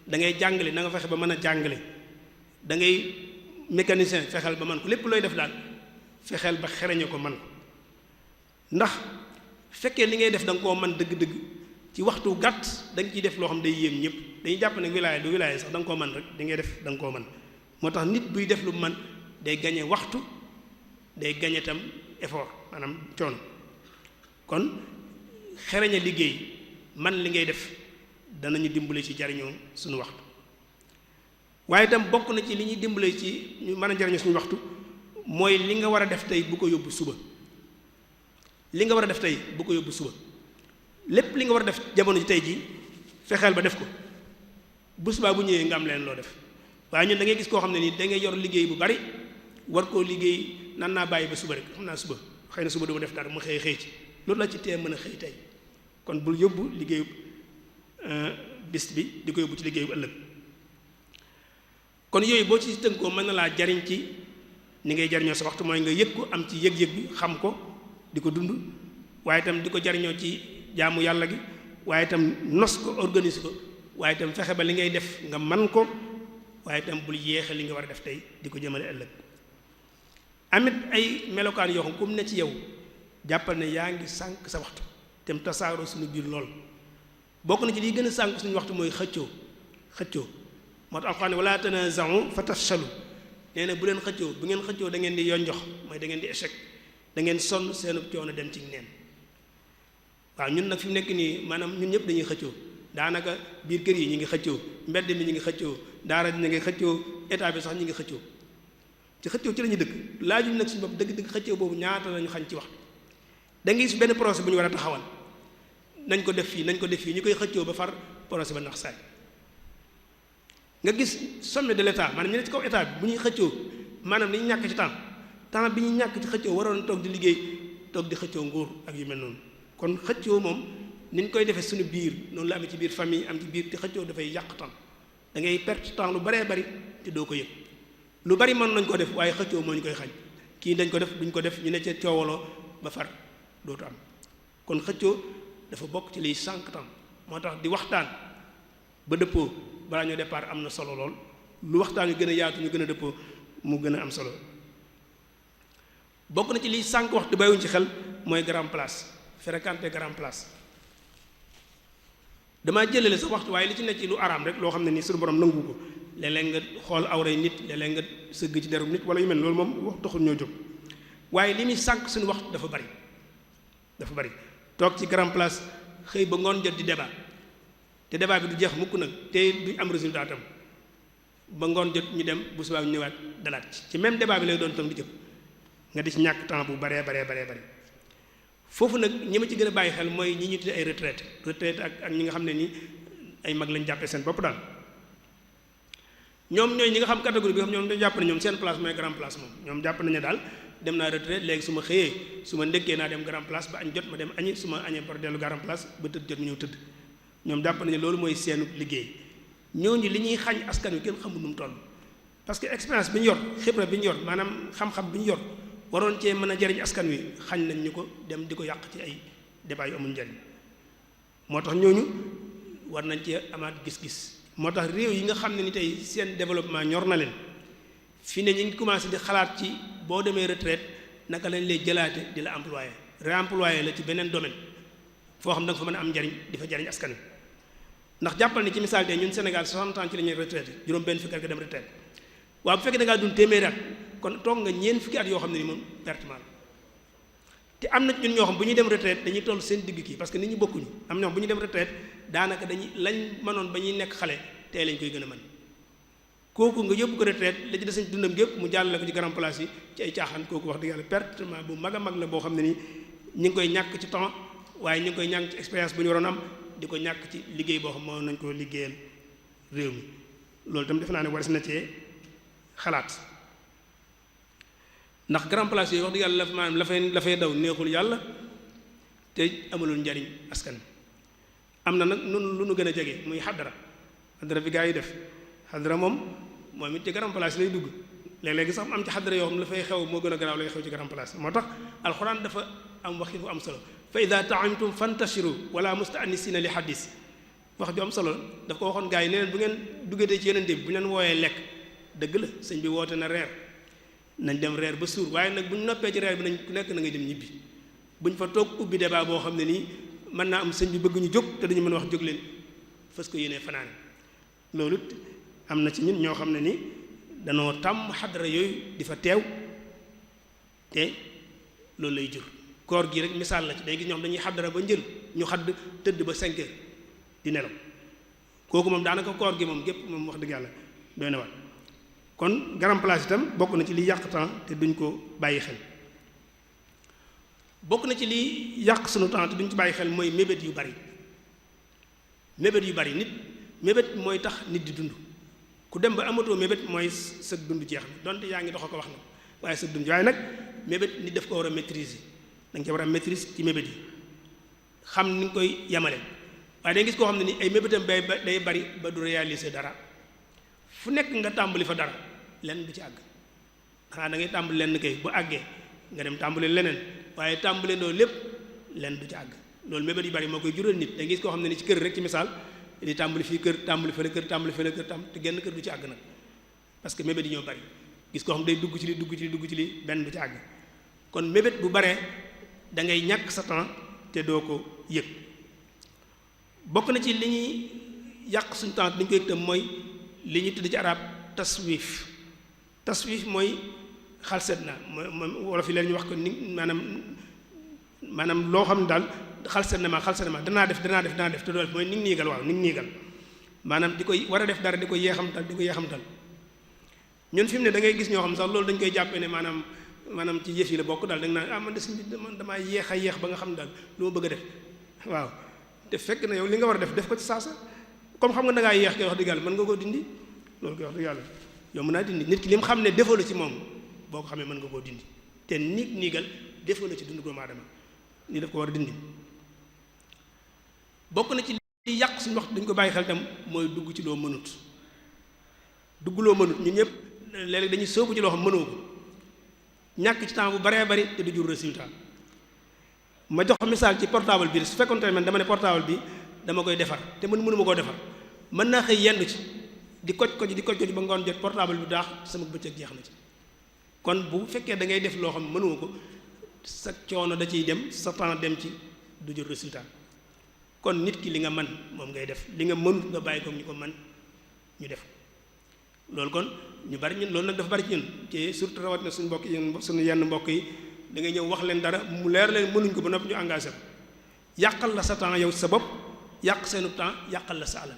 da ngay jàngale na nga fexe ba mën a jàngale da ngay mécanicien fexeel ba man ko lépp looy def daal fexeel ba xereñe ko man ko ndax fekkee li ngay def da nga koo man dëgg-dëgg ci waxtu gàtt da nga ciy def loo xam day yéem ñëpp dañuy jàpp ne wilaaya du wilaaya sax da nga koo man rek di ngay def da nga koo man moo tax nit buy def lu man day gañe waxtu day gañe tam effort maanaam coono kon xereñ a liggéey man li ngay def danañu dimbale ci jariñoo suñu waxtu waaye itam bokk na ci li ñuy dimbale ci ñu mën a jariñoo suñu waxtu mooy li nga war a def tey bu ko yóbbu suba li nga war a def tey bu ko yóbbu suba lépp li nga war a def jamono ji tey ji fexeel ba def ko bu subaa bu ñëwee nga am leen loo def waaye ñun da ngay gis koo xam ne nii da ngay yor liggéey bu bari war koo liggéey nan naa bàyyi ba suba rek xam naa suba xëy na suba duma def dara mu xëy ci loolu la ci tee mën a xëy tey kon bul yóbbu liggéeyu bis bi di ko yóbbu ci liggéeyu ëllëg kon yooyu boo ci tënkoo mën na laa jariñ ci ni ngay jariñoo sa waxtu mooy nga yëg ko am ci yëg-yëg bi xam ko di ko dund waaye itam di ko jariñoo ci jaamu yàlla gi waaye itam nos ko organise ko waaye itam fexe ba li ngay def nga man ko waaye itam bul yéexe li nga war a def tey di ko jëmale ëllëg amit ay melokaan yoo xam comme ne ci yow jàppal ne yaa ngi sànq sa waxtu te mu tasaaroo suñu biir lool bokk na ci liy gën a sànq suñu waxtu mooy xëccoo moo tax alxuraan wala tanaza'u fa tafshalu nee na bu leen xëccoo bu ngeen xëccoo da ngeen di yonjox mooy da ngeen di échec da ngeen sonn seenu coono dem ci neen waaw ñun nag fi mu nekk nii maanaam ñun ñëpp dañuy xëccoo daanaka biir kër yi ñu ngi xëccoo mbedd mi ñu ngi xëccoo daara ñu ngi xëccoo état bi sax ñu ngi xëccoo ci xëccoo ci la ñuy dëkk laajuñ nag suñu bopp dëgg-dëgg xëccoo boobu ñaata lañu xañ ci waxtu da ngay gis benn projet bu ñu war a taxawal nañ ko def fii nañ ko def fii ñu koy xëccoo ba far projet ba nax saay nga gis sommet de l'état maanaam ñu ne ci kaw état bi bu ñuy xëccoo maanaam dañuy ñàkk ci temps bi ñuy ñàkk ci xëccoo waroon toog di liggéey toog di xëccoo nguur ak yu mel noonu kon xëccoo moom ni ñu koy defee suñu biir noonu la amee ci biir famille am ci biir te xëccoo dafay yàq temps da ngay perte temps lu baree bari te doo ko yëg lu bari mën nañ ko def waaye xëccoo moo ñu koy xañ kii dañ ko def duñ ko def ñu ne ca coowaloo ba far dootu am kon xëccoo dafa bokk ci liy sànq temps moo tax di waxtaan ba dëppoo balaa ñoo départ am na solo lool lu waxtaan yu gën a yaatu ñu gën a dëppoo mu gën a am solo bokk na ci liy sànq waxtu bàyyiwuñ ci xel mooy grand place fréquenter grand place damaa jëlale sa waxtu waaye li ci nekk ci lu araam rek loo xam ne nii suñu borom nangu ko léeg-léeg nga xool awray nit léeg-léeg nga sëgg ci deru nit wala yu mel loolu moom wax taxul ñoo jóg waaye li muy sànq suñu waxtu dafa bari toog ci grand place xëy ba ngoon jot di débat te débat bi du jeex mukk nag te duñ am résultat tam ba ngoon jot ñu dem bu subaa ñu ñëwaat dalaat ci même débat bi lay doon tam di jëpp nga di ci ñàkk temps bu baree foofu nag ñi ma ci gën a bàyyi xel mooy ñi ñu tuddee ay retraite ak ñi nga xam ne ni ay mag lañ jàppee seen bopp daal ñoom ñooy ñi nga xam catégorie bi nga xam ñoom dañu jàpp ne ñoom seen place mooy grand place moom ñoom jàpp nañu daal dem naa retraite léegi su ma xëyee su ma ndékkee naa dem grand place ba añ jot ma dem añi su ma añee par dellu grand place ba tëdd jot mu ñëw tëdd ñoom jàpp nañu loolu mooy seenu liggéey ñooñu li ñuy xañ askan wi kenn xamul nu mu toll parce que expérience bi ñu yor xibra bi ñu yor maanaam xam-xam bi ñu yor waroon cee mën a jariñ askan wi xañ nañ ñu ko dem di ko yàq ci ay débat yu amul njariñ moo tax ñooñu war nañ cee amaat gis-gis moo tax réew yi nga xam ne ni tey seen développement ñor na leen fi ne ñu ngi commencé di xalaat ci boo demee retraite naka lañ lay jëlaate di la employé réemployé la ci beneen domaine foo xam da nga fa mën a am njariñ di fa jariñ askan wi ndax jàppal ni ci misaal tey ñun Sénégal 60 ans ci la ñuy retraité juróom benn fukki at nga dem retraite waaw bu fekkee da ngaa dund téeméeri at kon toog nga ñeent fukki at yoo xam ne ni moom pertement la te am na ñun ñoo xam bu ñuy dem retraite dañuy toll seen digg kii parce que nit ñi bokkuñu am ñoo xam bu ñuy dem retraite daanaka dañuy lañ mënoon ba ñuy nekk xale tey lañ koy gën a mën kooku nga yóbbu ko retraite la ci des dundam gépp mu jàllale ko ci grand place yi ci ay caaxaan kooku wax dëgg yàlla pertement bu mag a mag la boo xam ne nii ñi ngi koy ñàkk ci temps waaye ñu ngi koy ñàkk ci expérience bu ñu waroon am di ko ñàkk ci liggéey boo xam moo nañ ko liggéeyal réew mi loolu itam defe naa ne war na cee xalaat ndax grand place yooyu wax dëgg yàlla maanaam la fay daw neexul yàlla te amalul njariñ askan am na nag nun lu nu gën a jege muy xadara bi gaa yi def xadara moom it ci grand place lay dugg léeg-léegi sax am ci xadara yoo xam la fay xew moo gën a garaaw lay xew ci grand place moo tax alxuraan dafa am waxi bu am solo fa ida taamtum fantashiru wala mustaanisina li xadis wax ju am solo daf ko waxoon gaa yi ne leen bu ngeen duggatee ci yeneen bi bu ñu leen wooyee lekk dëgg la sëñ bi woote na reer nañ dem reer ba suur waaye nag bu ñu noppee ci reer bi nañ ku nekk na ngay dem ñibbi buñ fa toog ubbi débat boo xam ne nii mën naa am sëñ bi bëgg ñu jóg te duñu mën a wax jóg leen fas ko yéenee fanaane loolu am na ci ñun ñoo xam ne ni danoo tàmm xadara yooyu di fa teew te loolu lay jur. koor gi rek misaal la ci day gis ñoo xam dañuy xaddara ba njël ñu xadd tëdd ba 5 heures di nelaw kooku moom daanaka koor gi moom gépp moom wax dëgg yàlla doy na wat kon garam place itam bokk na ci li yàq temps te duñ ko bàyyi xel. bokk na ci li yàq sunu temps te duñ ci bàyyi xel mooy mébét yu bari nit mébét mooy tax nit di dund ku dem ba amatoo mébét mooy sa dund jeex na donte yaa ngi dox ko wax na waaye sa dund waaye nag mébét nit daf ko war a maîtriser da nga ci war a maîtrise ci mébét yi xam ni nga koy yemale waaye da nga gis koo xam ne ni ay mébétam day bari ba du réaliser dara fu nekk nga tàmbali fa dara lenn du ci àgg xanaa da ngay tàmbali lenn kay bu àggee nga dem tàmbali leneen waaye tàmbali ndoo lépp lenn du ci àgg loolu mébét yu bari moo koy jural nit da nga gis koo xam ne ni ci kër rek ci misaal di tàmbali fii kër tàmbali fële kër tàmbali fële kër te genn kër du ci àgg nag parce que mébét yi ñoo bari gis koo xam day dugg ci li benn du ci àgg kon mébét bu baree da ngay ñàkk sa temps te doo ko yëg bokk na ci li ñuy yàq suñu temps dañ koy yëg tam mooy li ñuy tudd ci arab taswif mooy xalset na mooy wolof yi leen ñu wax ko ni maanaam loo xam ne daal xalset na ma danaa def te doo def mooy ni ngi niigal waaw ni ngi niigal maanaam di koy war a def dara di ko yeexamtal ñun fi mu ne da ngay gis ñoo xam sax loolu dañ koy jàppee ne maanaam ci yëf yi la bokk daal da nga naan man de suñ man damaa yeex ba nga xam daal lu ma bëgg a def waaw te fekk na yow li nga war a def ko ci saasa comme xam nga da ngaa yeex koy wax dëgg yàlla mën nga koo dindi loolu koy wax dëgg yàlla yow mën naa dindi nit ki li mu xam ne defoo la ci moom boo ko xamee mën nga koo dindi te niigal defoo la ci dundu doomu aadama ni daf ko war a dindi bokk na ci li yàq suñu wax dañ ko bàyyi xel tam mooy dugg ci loo mënut ñun ñëpp léeg-léeg dañuy soobu ci loo xam mënoo ko ñàkk ci temps bu baree bari te du jur résultat ma jox misaal ci portable bi su fekkoon tamit man dama ne portable bi dama koy defar te mënuma koo defar mën naa xëy yendu ci di koj ba ngoon jot portable bi daax sama bëccëg jeex na ci kon bu fekkee da ngay def loo xam mënoo ko sa coono da ciy dem sa temps dem ci du jur résultat kon nit ki li nga man moom ngay def li nga mënut nga bàyyi ko ñu ko man ñu def loolu kon ñu bari ñun loolu nag dafa bari ci ñun te surtout rawat na suñu mbokk yi suñu yenn mbokk yi da ngay ñëw wax leen dara mu leer leen mënuñ ko ba noppi ñu engagé ko yàqal la sa temps yow sa bopp yàq seenu temps yàqal la sa alal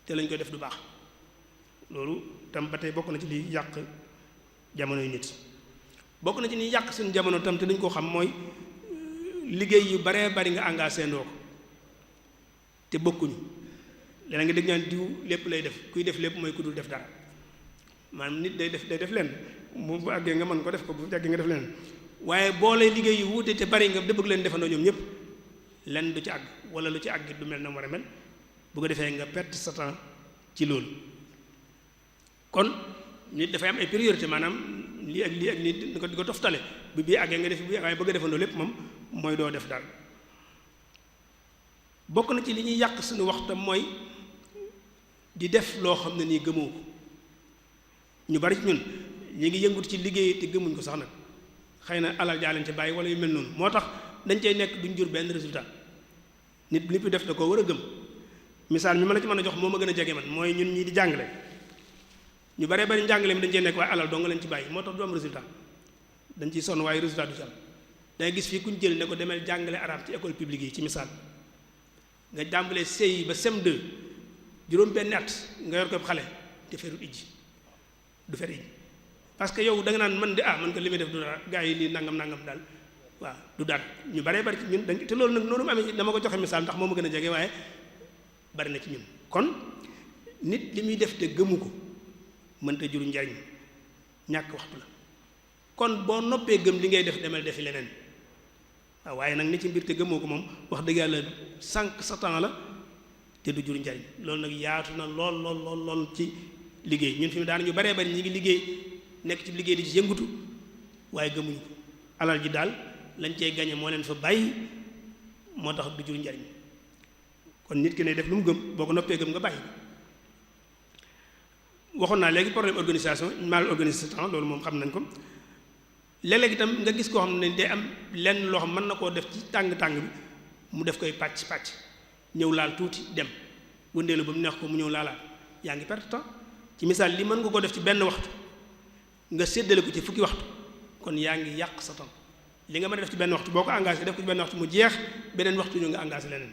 te lañ koy def du baax loolu tam ba tey bokk na ci liy yàq jamono yu nit bokk na ci ni yàq suñu jamono tam te dañ koo xam mooy liggéey yu baree bari nga engagé ndoo ko te bokkuñu léeg nga dégg ñaan diw lépp lay def kuy def lépp mooy ku dul def dara maanaam nit day def leen bu àggee nga mën ko def ko bu àggee nga def leen waaye boo lay liggéey yu wuute te bari nga bëgg leen defandoo ñoom ñëpp lenn du ci àgg wala lu ci àgg du mel na war a mel bu ko defee nga perte sa temps ci loolu kon nit dafay am ay priorité maanaam lii ak lii di ko toftale bi bii àggee nga def bi waaye bëgg a defandoo lépp moom mooy doo def dara bokk na ci li ñuy yàq suñu waxtam mooy di def loo xam ne nii gëmoo ko ñu bari ci ñun ñu ngi yëngut ci liggéey te gëmuñ ko sax nag xëy na alal jaa leen ci bàyyi wala yu mel noonu moo tax dañ cay nekk duñ jur benn résultat nit li fi def da koo war a gëm misaal mi ma la ci mën a jox moo ma gën a jege man mooy ñun ñii di jàngale ñu baree bari njàngale mi dañ cey nekk waaye alal doo nga leen ci bàyyi moo tax du am résultat dañ ciy sonn waaye résultat du ci am dangay gis fii kuñ jël ne ko demee jàngale arabe ci école publique yi ci misaal nga jàmbalee CI ba CM2 juróom benn at nga yor ko xale te ferut ijji du fer ijji parce que yow da nga naan man de man ko li may def du dara gaa yi lii nangam daal waaw du dara ñu baree bari ci ñun dañ te loolu nag noonu mu amee dama ko joxe misaal ndax moo ma gën a jege waaye bari na ci ñun kon nit li muy def te gëmu ko mënta juru njariñ ñàkk waxtu la kon boo noppee gëm li ngay def demal defi leneen waaw waaye nag ni ci mbir te gëmoo ko moom wax dëgg yàlla sànq sa temps la te du jur njariñ loolu nag yaatu na lool ci liggéey ñun fi mu daana ñu baree bari ñi ngi liggéey nekk ci liggéey di ci yëngutu waaye gëmuñu ko alal ji daal lañ cey gañe moo leen fa bàyyi moo tax du jur njariñ kon nit ki ne def lu mu gëm boo ko noppee gëm nga bàyyi waxoon naa léegi problème organisation mal organisé temps loolu moom xam nañ ko léeg-léeg itam nga gis koo xam ne day am lenn loo xam mën na koo def ci tàng-tàng bi mu def koy pàcc ñëw laal tuuti dem wëndeelu ba mu neex ko mu ñëw laalaat yaa ngi perte temps ci misaal li mën nga ko def ci benn waxtu nga séddale ko ci fukki waxtu kon yaa ngi yàq sa temps li nga mën a def ci benn waxtu boo ko engagé def ko ci benn waxtu mu jeex beneen waxtu ñu nga engagé leneen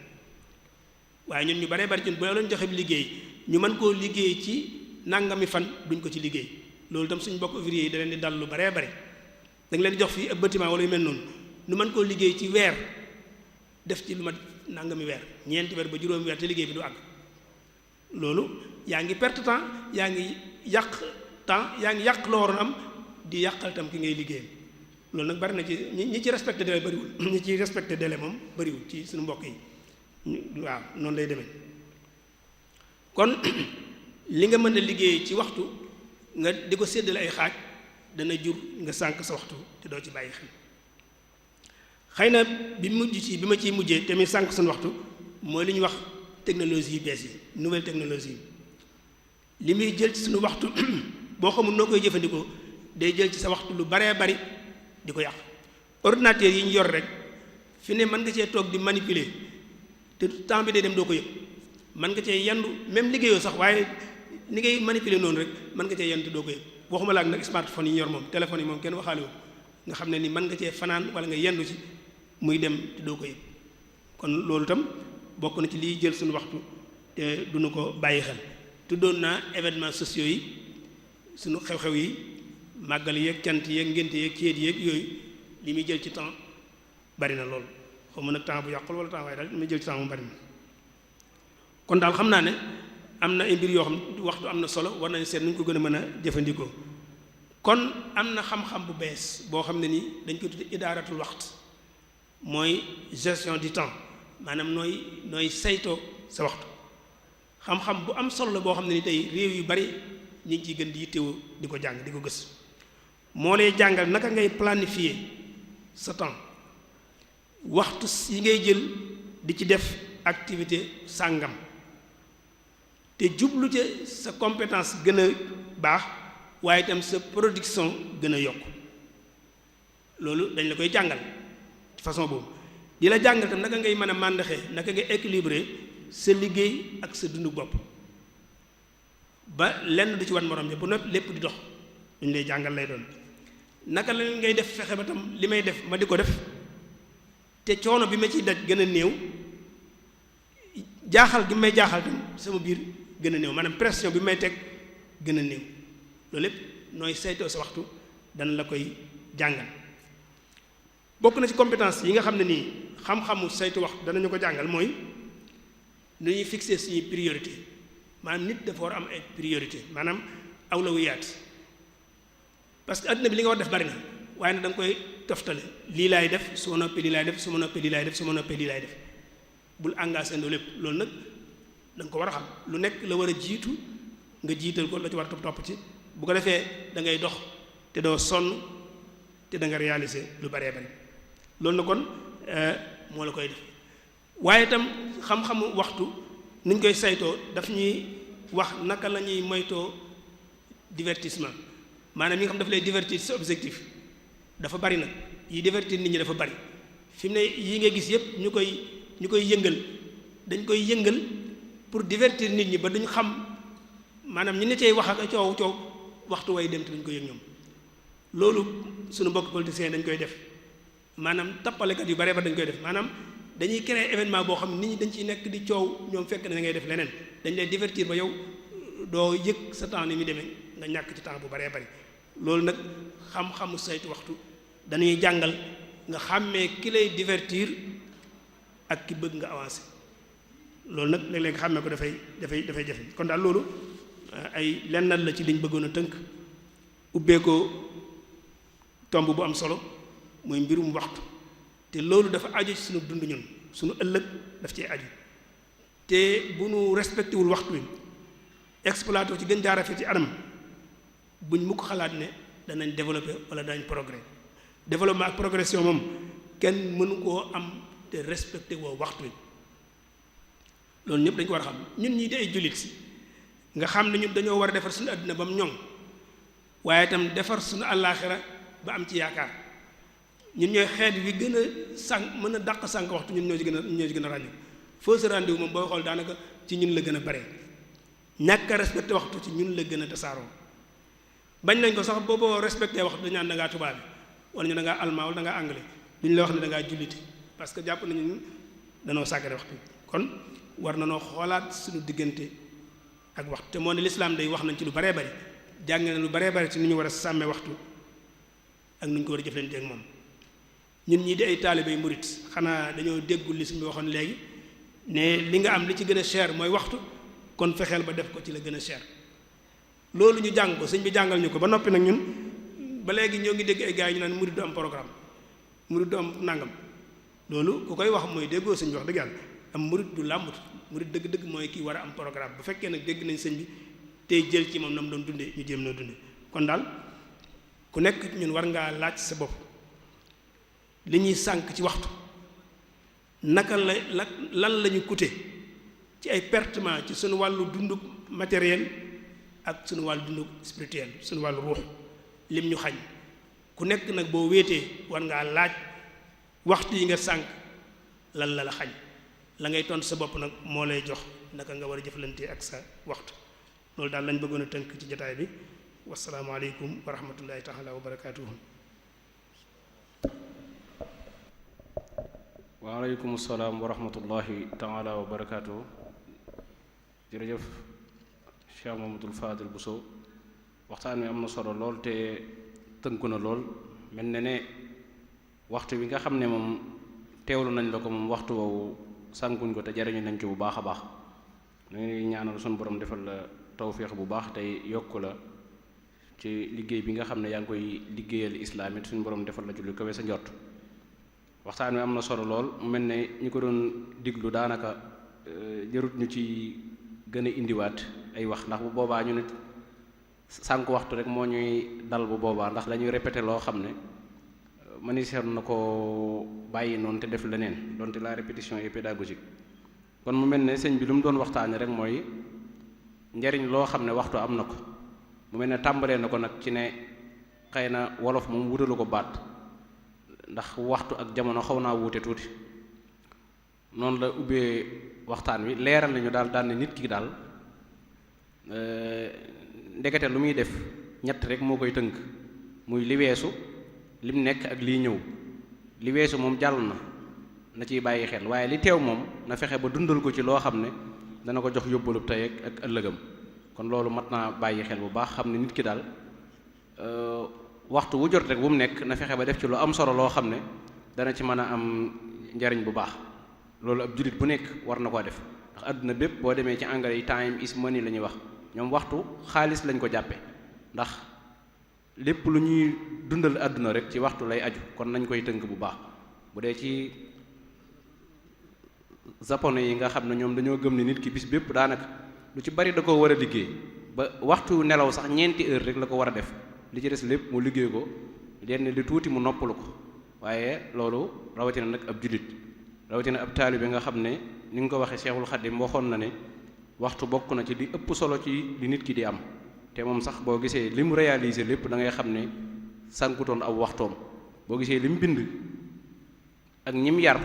waaye ñun ñu baree bari ci boo leen joxe liggéey ñu mën koo liggéey ci nangami fan duñ ko ci liggéey loolu itam suñu bokk ouvrier yi da leen di dal lu baree bari da nga leen di jox fii ab bâtiment wala yu mel noonu ñu mën koo liggéey ci weer def ci lu ma nangami weer ñeenti weer ba juróomi weer te liggéey bi du àgg loolu yaa ngi perte temps yaa ngi yàq temps yaa ngi yàq loo waroon am di yàqal tam ki ngay liggéeyal loolu nag bari na ci ñi ci respecté délai bariwul ñi ci respecté délai moom bariwul ci suñu mbokk yi waaw noonu lay demee kon li nga mën a liggéey ci waxtu nga di ko séddale ay xaaj dana jur nga sànq sa waxtu te doo ci bàyyi xel xëy na bi ma ciy mujjee te muy sànq suñu waxtu mooy li ñuy wax technologie yu bees yi nouvelle technologie yi li muy jël ci suñu waxtu boo xamul noo koy jëfandikoo day jël ci sa waxtu lu baree bari di ko yàq ordinateur yi ñu yor rek fi ne mën nga cee toog di manipuler te temps bi day dem doo ko yëg mën nga cee yendu même liggéeyoo sax waaye ni ngay manipuler noonu rek mën nga cee yendu te doo ko yëg waxuma la ak nag smartphone yi ñu yor moom téléphone yi moom kenn waxaale wu nga xam ne ni mën nga cee fanaan wala nga yendu ci muy dem te doo ko yëg kon loolu itam bokk na ci liy jël suñu waxtu te duñu ko bàyyi xel tuddoon naa événements sociaux yi suñu xew-xew yi màggal yeeg cant yeeg ngénte yeeg céet yeeg yooyu li muy jël ci temps bari na lool xaw ma nag temps bu yàqul wala temps waaye daal li muy jël ci temps mu bari na kon daal xam naa ne am na ay mbir yoo xam waxtu am na solo war nañ seet nu ñu ko gën a mën a jëfandikoo kon am na xam-xam bu bees boo xam ne nii dañ koy tudde idaaratul waxt mooy gestion du temps maanaam nooy saytoo sa waxtu xam-xam bu am solo la boo xam ne ni tey réew yu bari ñu ngi ciy gën di yittewoo di ko jàng di ko gës moo lay jàngal naka ngay planifier sa temps waxtu yi ngay jël di ci def activité sàngam te jublu ca sa compétence gën a baax waaye itam sa production gën a yokk loolu dañ la koy jàngal ci façon boobu di la jàngal itam naka ngay mën a màndaxee naka ngay équilibrer sa liggéey ak sa dundu bopp ba lenn du ci wan morom ja bu noppi lépp di dox duñ lay jàngal lay doon naka la ngay def fexe ba tam li may def ma di ko def te coono bi ma ciy daj gën a néew jaaxal gi may jaaxal tam sama biir gën a néew maanaam pression bi may teg gën a néew loolu lépp nooy saytoo sa waxtu dana la koy jàngal bokk na ci compétence yi nga xam ne nii xam-xamu saytu waxtu danañu ko jàngal mooy nu ñuy fixer suñuy priorité maanaam nit dafa war am ay priorité maanaam awlawiyaat parce que adduna bi li nga war def bari na waaye nag da nga koy toftale lii laay def su ma noppee lii laay def su ma noppee lii laay def su ma noppee lii laay def bul engagé ndoo lépp loolu nag da nga ko war a xam lu nekk la war a jiitu nga jiital ko la ci war a topp ci bu ko defee da ngay dox te doo sonn te da nga réaliser lu baree bari loolu na kon moo la koy def waaye itam xam-xamu waxtu ni ñu koy saytoo daf ñuy wax naka la ñuy moytoo divertissement maanaam yi nga xam daf lay divertir sa objectif dafa bari nag yi divertir nit ñi dafa bari fi mu ne yi nga gis yépp ñu koy yëngal dañ koy yëngal pour divertir nit ñi ba duñ xam maanaam ñi ne cay wax ak coow waxtu way dem te duñ ko yëg ñoom loolu suñu mbokk politiciens dañ koy def maanaam tappalekat yu bare ba dañ koy def maanaam dañuy créer événement boo xam ne nit ñi dañ ciy nekk di coow ñoom fekk na da ngay def leneen dañ lay divertir ba yow doo yëg sa temps ni muy demee nga ñàkk ci temps bu baree bari loolu nag xam-xamu saytu waxtu dañuy jàngal nga xàmmee ki lay divertir ak ki bëgg nga avancer loolu nag léeg-léeg nga xàmmee ko dafay jafe kon daal loolu ay lennal la ci liñ bëggoon a tënk ubbee ko tomb bu am solo mooy mbirum waxtu te loolu dafa aju ci sunu dund ñun sunu ëllëg daf cee aju te bu nu respecté wul waxtu wi exploité ci gën jaarafee ci anam buñ mu ko xalaat ne danañ développé wala danañ progrès développement ak progression moom kenn mënu koo am te respecté woo waxtu wi loolu ñëpp dañ ko war a xam ñun ñii di ay jullit si nga xam ne ñun dañoo war a defar suñu àdduna ba mu ñoŋ waaye itam defar suñu àllaaxira ba am ci yaakaar ñun ñooy xeet wi gën a sànq mën a dàq sànq waxtu ñun ñoo ci gën a ràññu foo sa rendez-vous moom booy xool daanaka ci ñun la gën a bare ñàkk a respecté waxtu ci ñun la gën a tasaaroo bañ nañ ko sax booboo respecté waxtu dañu naan da ngaa tubaab bi wala ñu da ngaa allemand wala da ngaa anglais duñ la wax ne da ngaa jullite parce que jàpp nañu danoo sàggane waxtu kon war na noo xoolaat suñu diggante ak waxtu te moo ne lislaam day wax nañ ci lu baree bari jàng na lu baree bari ci ni ñu war a sàmmee waxtu ak nu ñu ko war a jëflante ak moom ñun ñii di ay taalibe yu murit xanaa dañoo déggul li suñu waxoon léegi ne li nga am li ci gën a cher mooy waxtu kon fexeel ba def ko ci la gën a cher loolu ñu jàng ko sëñ bi jàngal ñu ko ba noppi nag ñun ba léegi ñoo ngi dégg ay gars yi ñu naan murit du am programme murit du am nangam loolu ku koy wax mooy déggoo sëñ bi wax dëgg yàlla am murit du làmbut murit dëgg-dëgg mooy kii war a am programme bu fekkee nag dégg nañ sëñ bi tey jël ci moom na mu doon dundee ñu jéem noo dundee kon daal ku nekk ñun war ngaa laaj sa bopp li ñuy sànk ci waxtu naka lan la ñu coûté ci ay pertement ci suñu wàllu dunduk matériel ak suñu wàllu dunduk spirituel suñu wàllu ruux lim ñu xañ ku nekk nag boo wéetee war ngaa laaj waxtu yi nga sànk lan la xañ la ngay tontu sa bopp nag moo lay jox naka nga war a jëflante ak sa waxtu loolu daal lañ bëggoon a tënk ci jotaay bi wasalaamaaleykum wa rahmatullahi taala wa barakaatuhu. waaleykum salaam wa rahmatullahi taala wa barakaatuhu. jërëjëf Cheikh Mamadou Fadil Bousso waxtaan wi am na solo lool te tënku na lool mel na ne waxtu wi nga xam ne moom teewlu nañ la ko moom waxtu woowu sànkuñ ko te jariñu nañ ci bu baax a baax ñu ngi ñaanal suñu borom defal la tawféex bu baax tey yokk la ci liggéey bi nga xam ne yaa ngi koy liggéeyal islaam it suñu borom defal la ci lu kawe sa njort waxtaan wi am na solo lool mu mel ne ñu ko doon diglu daanaka jërut ñu ci gën a indiwaat ay wax ndax bu boobaa ñu nit sànq waxtu rek moo ñuy dal bu boobaa ndax dañuy répété loo xam ne maniseer na ko bàyyi noonu te def leneen donte la répétition est pédagogique kon mu mel ne sëñ bi lu mu doon waxtaane rek mooy njariñ loo xam ne waxtu am na ko mu mel ne tàmbalee na ko nag ci ne xëy na wolof moom wutalu ko baat ndax waxtu ak jamono xaw naa wuute tuuti noonu la ubbee waxtaan wi leeral nañu daal ne nit ki daal ndekete lu muy def ñett rek moo koy tënk muy li weesu lim nekk ak lii ñëw li weesu moom jàll na ciy bàyyi xel waaye li teew moom na fexe ba dundal ko ci loo xam ne dana ko jox yóbbalub tey ak ëllëgam kon loolu mat naa bàyyi xel bu baax xam ne nit ki daal waxtu wu jot rek bu mu nekk na fexe ba def ci lu am solo loo xam ne dana ci mën a am njariñ bu baax loolu ab jullit bu nekk war na koo def ndax àdduna bépp boo demee ci anglais yi time is money la ñuy wax ñoom waxtu xaalis lañ ko jàppe ndax lépp lu ñuy dundal àdduna rek ci waxtu lay aju kon nañ koy tënk bu baax bu dee ci japonais yi nga xam ne ñoom dañoo gëm ne nit ki bis bépp daanaka lu ci bari da ko war a liggéey ba waxtu nelaw sax 4 heures rek la ko war a def li ci des lépp mu liggéey ko lenn li tuuti mu noppalu ko waaye loolu rawatina nag ab jullit rawatina ab taalibe nga xam ne ni nga ko waxee Seexul Xadiim waxoon na ne waxtu bokk na ci li ëpp solo ci li nit ki di am te moom sax boo gisee li mu réalisé lépp da ngay xam ne sànkutoon aw waxtoom boo gisee li mu bind ak ñim yar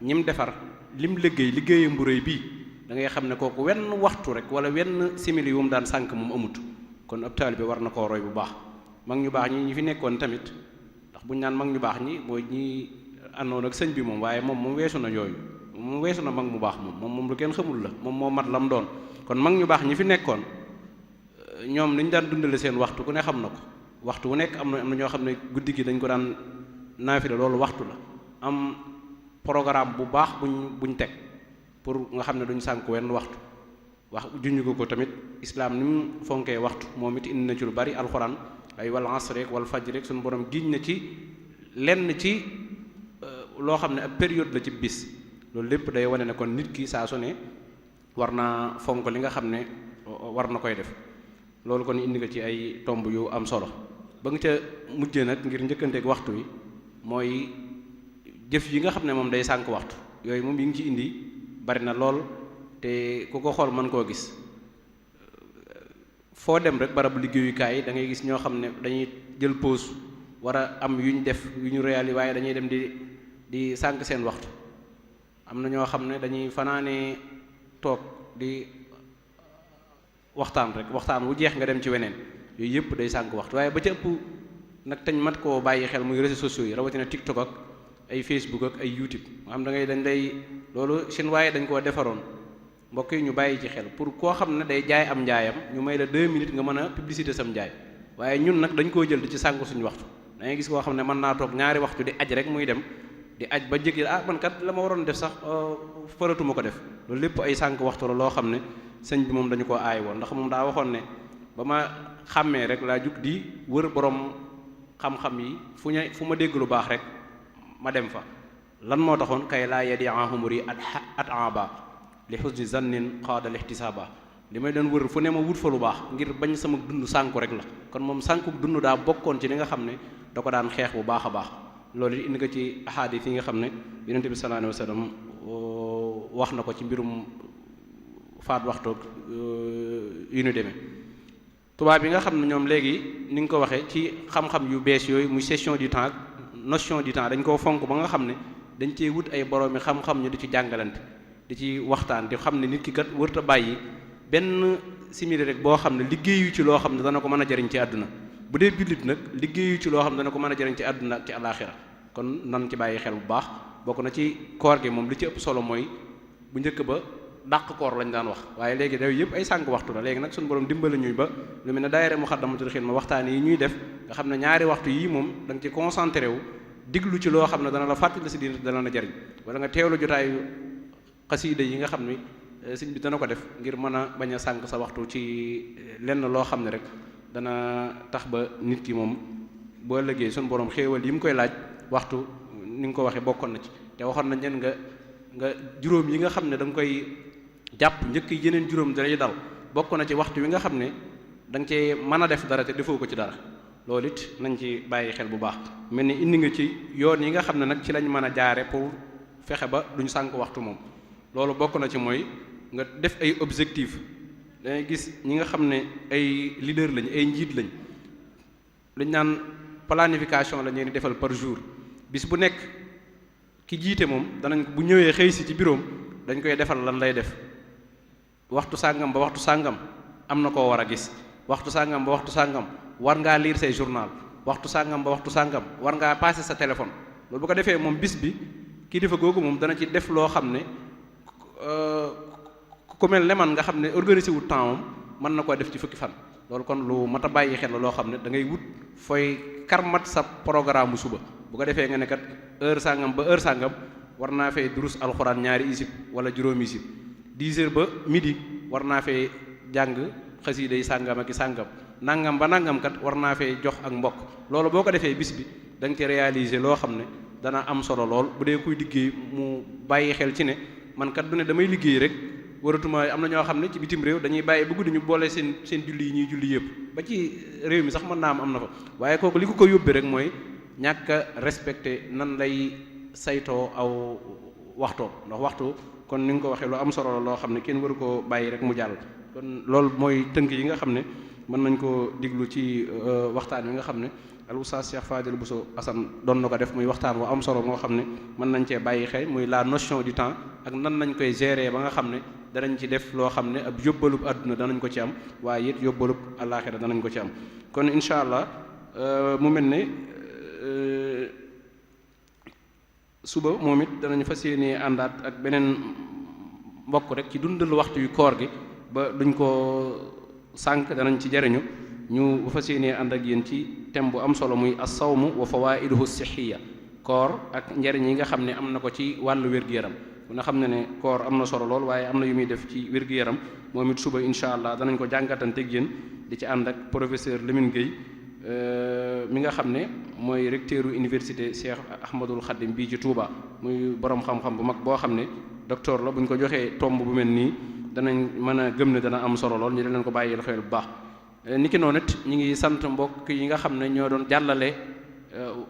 ñim defar lim liggéeyam bu rëy bii da ngay xam ne kooku wenn waxtu rek wala wenn simili yu mu daan sànk moom amut kon ab taalibe war na koo roy bu baax mag ñu baax ñi fi nekkoon tamit ndax buñu naan mag ñu baax ñi mooy ñi àndoon ak sëñ bi moom waaye moom weesu na yooyu moom weesu na mag mu baax moom lu kenn xamul la moom moo mat lam doon kon mag ñu baax ñi fi nekkoon ñoom niñ daan dundale seen waxtu ku ne xam na ko waxtu wu nekk am na ñoo xam ne guddi gi dañ ko daan naafila loolu waxtu la am programme bu baax buñ teg pour nga xam ne duñ sànk wenn waxtu wax junñu ko tamit islaam ni mu fonkee waxtu moom it indi na ci lu bari alxuraan ay wal asr rek wal fajr rek suñu borom giñ na ci lenn ci loo xam ne ab période la ci bis loolu lépp day wane ne kon nit ki saa su ne war naa fonk li nga xam ne war na koy def loolu kon indi nga ci ay tomb yu am solo ba nga ca mujjee nag ngir njëkkanteeg waxtu wi mooy jëf yi nga xam ne moom day sànk waxtu yooyu moom yi ngi ci indi bari na lool te ku ko xool mën koo gis foo dem rek barabu liggéeyukaay da ngay gis ñoo xam ne dañuy jël pause war a am yu ñu def yu ñu réali waaye dañuy dem di sànk seen waxtu am na ñoo xam ne dañuy fanaanee toog di waxtaan rek waxtaan wu jeex nga dem ci weneen yooyu yëpp day sànk waxtu waaye ba ca ëpp nag tañ mat koo bàyyi xel muy réseaux sociaux yi rawatina TikTok ak ay Facebook ak ay YouTube nga xam da ngay dañ lay loolu seen waaye dañ koo defaroon mbokk yi ñu bàyyi ci xel pour koo xam ne day jaay am njaayam ñu may la 2 minutes nga mën a publicité sam njaay waaye ñun nag dañ koo jël di ci sànku suñu waxtu da ngay gis koo xam ne mën naa toog ñaari waxtu di aj rek muy dem di aj ba jëkki man kat la ma waroon def sax faratuma ko def loolu lépp ay sànk waxtu la loo xam ne sëñ bi moom dañu ko aay woon ndax moom daa waxoon ne ba ma xàmmee rek laa jug di wër borom xam-xam yi fu ma dégg lu baax rek ma dem fa lan moo taxoon kay laa yadiahumuri at aba li husni zannin qaada lihtisaba li may doon wër fu ne ma wut fa lu baax ngir bañ sama dund sànku rek la kon moom sànku dund daa bokkoon ci li nga xam ne da ko daan xeex bu baax a baax loolu indi ko ci ahadis yi nga xam ne yonent bi sallallahu alayhi wasallam wax na ko ci mbirum faat waxtoog yu ñu demee tubaab yi nga xam ne ñoom léegi ni nga ko waxee ci xam-xam yu bees yooyu muy gestion du temps notion du temps dañ koo fonk ba nga xam ne dañ cee wut ay boroomi xam-xam ñu di ci jàngalante di ci waxtaan di xam ne nit ki kat wërta bàyyi benn simili rek boo xam ne liggéeyu ci loo xam ne dana ko mën a jariñ ci àdduna bu dee jullit nag liggéeyu ci loo xam ne dana ko mën a jariñ ci àdduna ak ci alaaxira kon nan ci bàyyi xel bu baax bokk na ci koor gi moom li ci ëpp solo mooy bu njëkk ba dàq koor lañ daan wax waaye léegi daw yëpp ay sànq waxtu la léegi nag suñu borom dimbali ñuy ba lu mel ne daayira Muxaddamatul Xidma waxtaan yi ñuy def nga xam ne ñaari waxtu yii moom da nga ci concentré wu diglu ci loo xam ne dana la fàttali si diine dana la jariñ wala nga teewlu jotaayu xasiida yi nga xam ne sëñ bi dana ko def ngir mën a bañ a sànq sa waxtu ci lenn loo xam ne rek dana tax ba nit ki moom boo ëllëgee suñu borom xéewal yi mu koy laaj waxtu ni nga ko waxee bokkoon na ci te waxoon nañ leen nga juróom yi nga xam ne da nga koy jàpp njëkk yeneen juróom dalay dal bokk na ci waxtu wi nga xam ne da nga cee mën a def dara te defoo ko ci dara loolu it nañ ci bàyyi xel bu baax mel ni indi nga ci yoon yi nga xam ne nag ci lañ mën a jaare pour fexe ba duñ sànq waxtu moom loolu bokk na ci mooy nga def ay objectif dangay gis ñi nga xam ne ay leader lañ ay njiit lañ luñ naan planification la ñu defal par jour bis bu nekk ki jiite moom danañ bu ñëwee xëy si ci bureau dañ koy defal lan lay def waxtu sàngam ba waxtu sàngam am na koo war a gis waxtu sàngam ba waxtu sàngam war ngaa lire say journal waxtu sàngam ba waxtu sàngam war ngaa passer sa téléphone loolu bu ko defee moom bis bi kilifa googu moom dana ci def loo xam ne ku mel ne man nga xam ne organisé wu temps mën na koo def ci fukki fan loolu kon lu mat a bàyyi xel la loo xam ne da ngay wut fooy karmat sa programme suba bu ko defee nga ne kat heure sàngam ba heure sàngam war naa fee durus alxuraan ñaari isib wala juróomi isib 10 heures ba midi war naa fee jàng xasiida yi sàngam ak i sàngam nangam ba nangam kat war naa fee jox ak mbokk loolu boo ko defee bis bi da nga ci réaliser loo xam ne dana am solo lool bu dee kuy liggéey mu bàyyi xel ci ne man kat du ne damay liggéey rek waratuma am na ñoo xam ne ci bitim réew dañuy bàyyi ba guddi ñu boole seen julli yi ñuy julli yëpp ba ci réew mi sax mën naa am na fa waaye kooku li ko yóbbee rek mooy ñàkk a respecté nan lay saytoo aw waxtoo ndax waxtu kon ni nga ko waxee lu am solo la loo xam ne kenn waru koo bàyyi rek mu jàll kon loolu mooy tënk yi nga xam ne mën nañ koo diglu ci waxtaan wi nga xam ne al oustaz Cheikh Fadil Bousso Assane doon na ko def muy waxtaan wu am solo moo xam ne mën nañ cee bàyyi xel muy la notion du temps ak nan nañ koy gérer ba nga xam ne danañ ci def loo xam ne ab yóbbalub àdduna danañ ko ci am waaye it yóbbalub àllaaxira danañ ko ci am kon incha allah mu mel ne suba moom it danañ fas yéenee àndaat ak beneen mbokk rek ci dundal waxtu yu koor gi ba duñ ko sànq danañ ci jariñu ñu fas yéenee ànd ak yéen ci thème bu am solo muy as-sawmu wa fawaiduhu sihhiya koor ak njariñ yi nga xam ne am na ko ci wàllu wér-gu-yaram ku nga xam ne koor am na solo lool waaye am na yu muy def ci wér-gu-yaram moom it suba incha allah danañ ko jàngatanteeg yéen di ci ànd ak professeur Lamine Gueye mi nga xam ne mooy recteur université Cheikh Ahmadul Khadim bii ci Touba muy borom xam-xam bu mag boo xam ne docteur la bu ñu ko joxee tomb bu mel nii danañ mën a gëm ne dana am solo lool ñu leen ko bàyyi xel bu baax. niki noonu it ñu ngi sant mbokk yi nga xam ne ñoo doon jàllale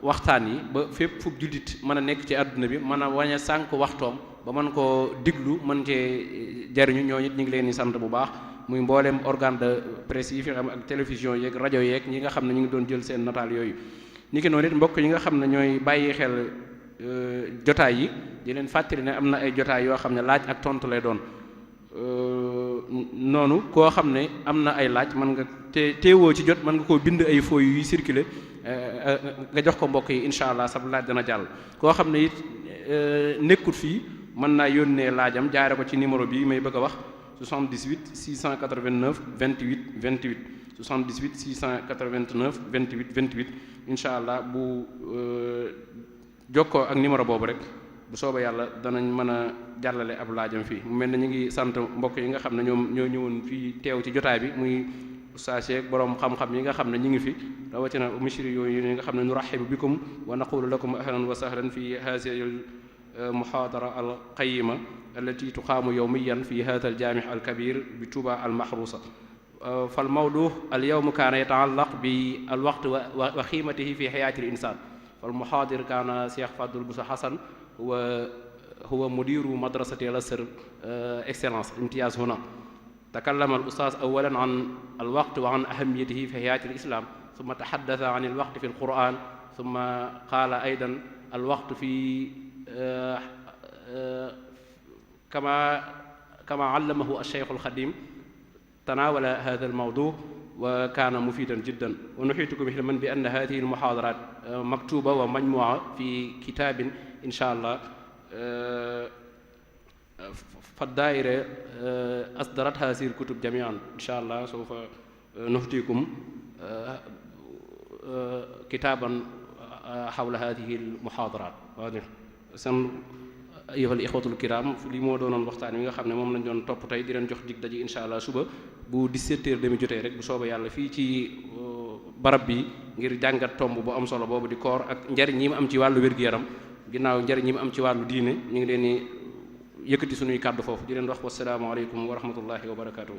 waxtaan yi ba fépp fu jullit mën a nekk ci àdduna bi mën a wañ a sànq waxtoom ba mën koo diglu mën cee jariñu ñoo it ñu ngi leen di sant bu baax. muy mboolem organe de presse yi fi xam ak télévision yeeg rajo yeeg ñi nga xam ne ñu ngi doon jël seen nataal yooyu ni ki noonu it mbokk yi nga xam ne ñooy bàyyi xel jotaay yi di leen fàttali ne am na ay jotaay yoo xam ne laaj ak tontu lay doon noonu koo xam ne am na ay laaj mën nga teewoo ci jot mën nga koo bind ay feuilles yuy circuler nga jox ko mbokk yi incha allah sab laaj dana jàll. koo xam ne it nekkut fii mën naa yónnee laajam jaare ko ci numéro bi may bëgg a wax 78 689 28 28 78 689 28 28 incha allah bu jokkoo ak numéro boobu rek bu soobee yàlla danañ mën a jàllale ab laajam fii mu mel ne ñu ngi sant mbokk yi nga xam ne ñoom ñoo ñëwoon fii teew ci jotaay bi muy ustaas yeek borom xam-xam yi nga xam ne ñu ngi fi rawatina mishri yooyu yi nga xam ne nurahibu bikum wa naqulu lakum ahlan wa sahlan fi hadhihi al muhadara al qayima allati tuqaamu yawmiyan fi hadha al jami' al kabir bi Touba al mahrusa fal mawdu al yawm kaana yataallaq bi al waqt wa qiimatihi fi hayati al insan fal muhadir kaana Cheikh Fadul Bousso Hassan huwa mudiru madrasati al Azhar excellence imtiyaz huna takallama al ustaaz awalan an al waqt wa an ahamiyatihi fi hayati al islam thumma tahaddatha an al waqt fi al quran thumma qaala aydan al waqt fi kama allamahu al shaykh al khadim tanawala hadha al mawdu wa kaana mufidan jiddan wa nuhitukum ilman bi anna hadhihi al muhadarat maktuba wa majmu'a fi kitabin insha allah فالدائرة أصدرت هذه الكتب جميعا إن شاء الله سوف نهديكم كتابا حول هذه المحاضرات أيها الإخوة الكرام li moo doonoon waxtaan wi nga xam ne moom lañ doon topp tey di leen jox dig daje incha allah suba bu 17h30 jotee rek bu soobee yàlla fii ci barab bi ngir jàngat tomb bu am solo boobu di koor ak njariñ yi mu am ci wàllu wér-gu-yaram ginnaaw njariñ yi mu am ci wàllu diine ñu ngi leen di yëkkati suñuy kàddu foofu di leen wax wassalaamu aleykum wa rahmatullahi wa barakaatuh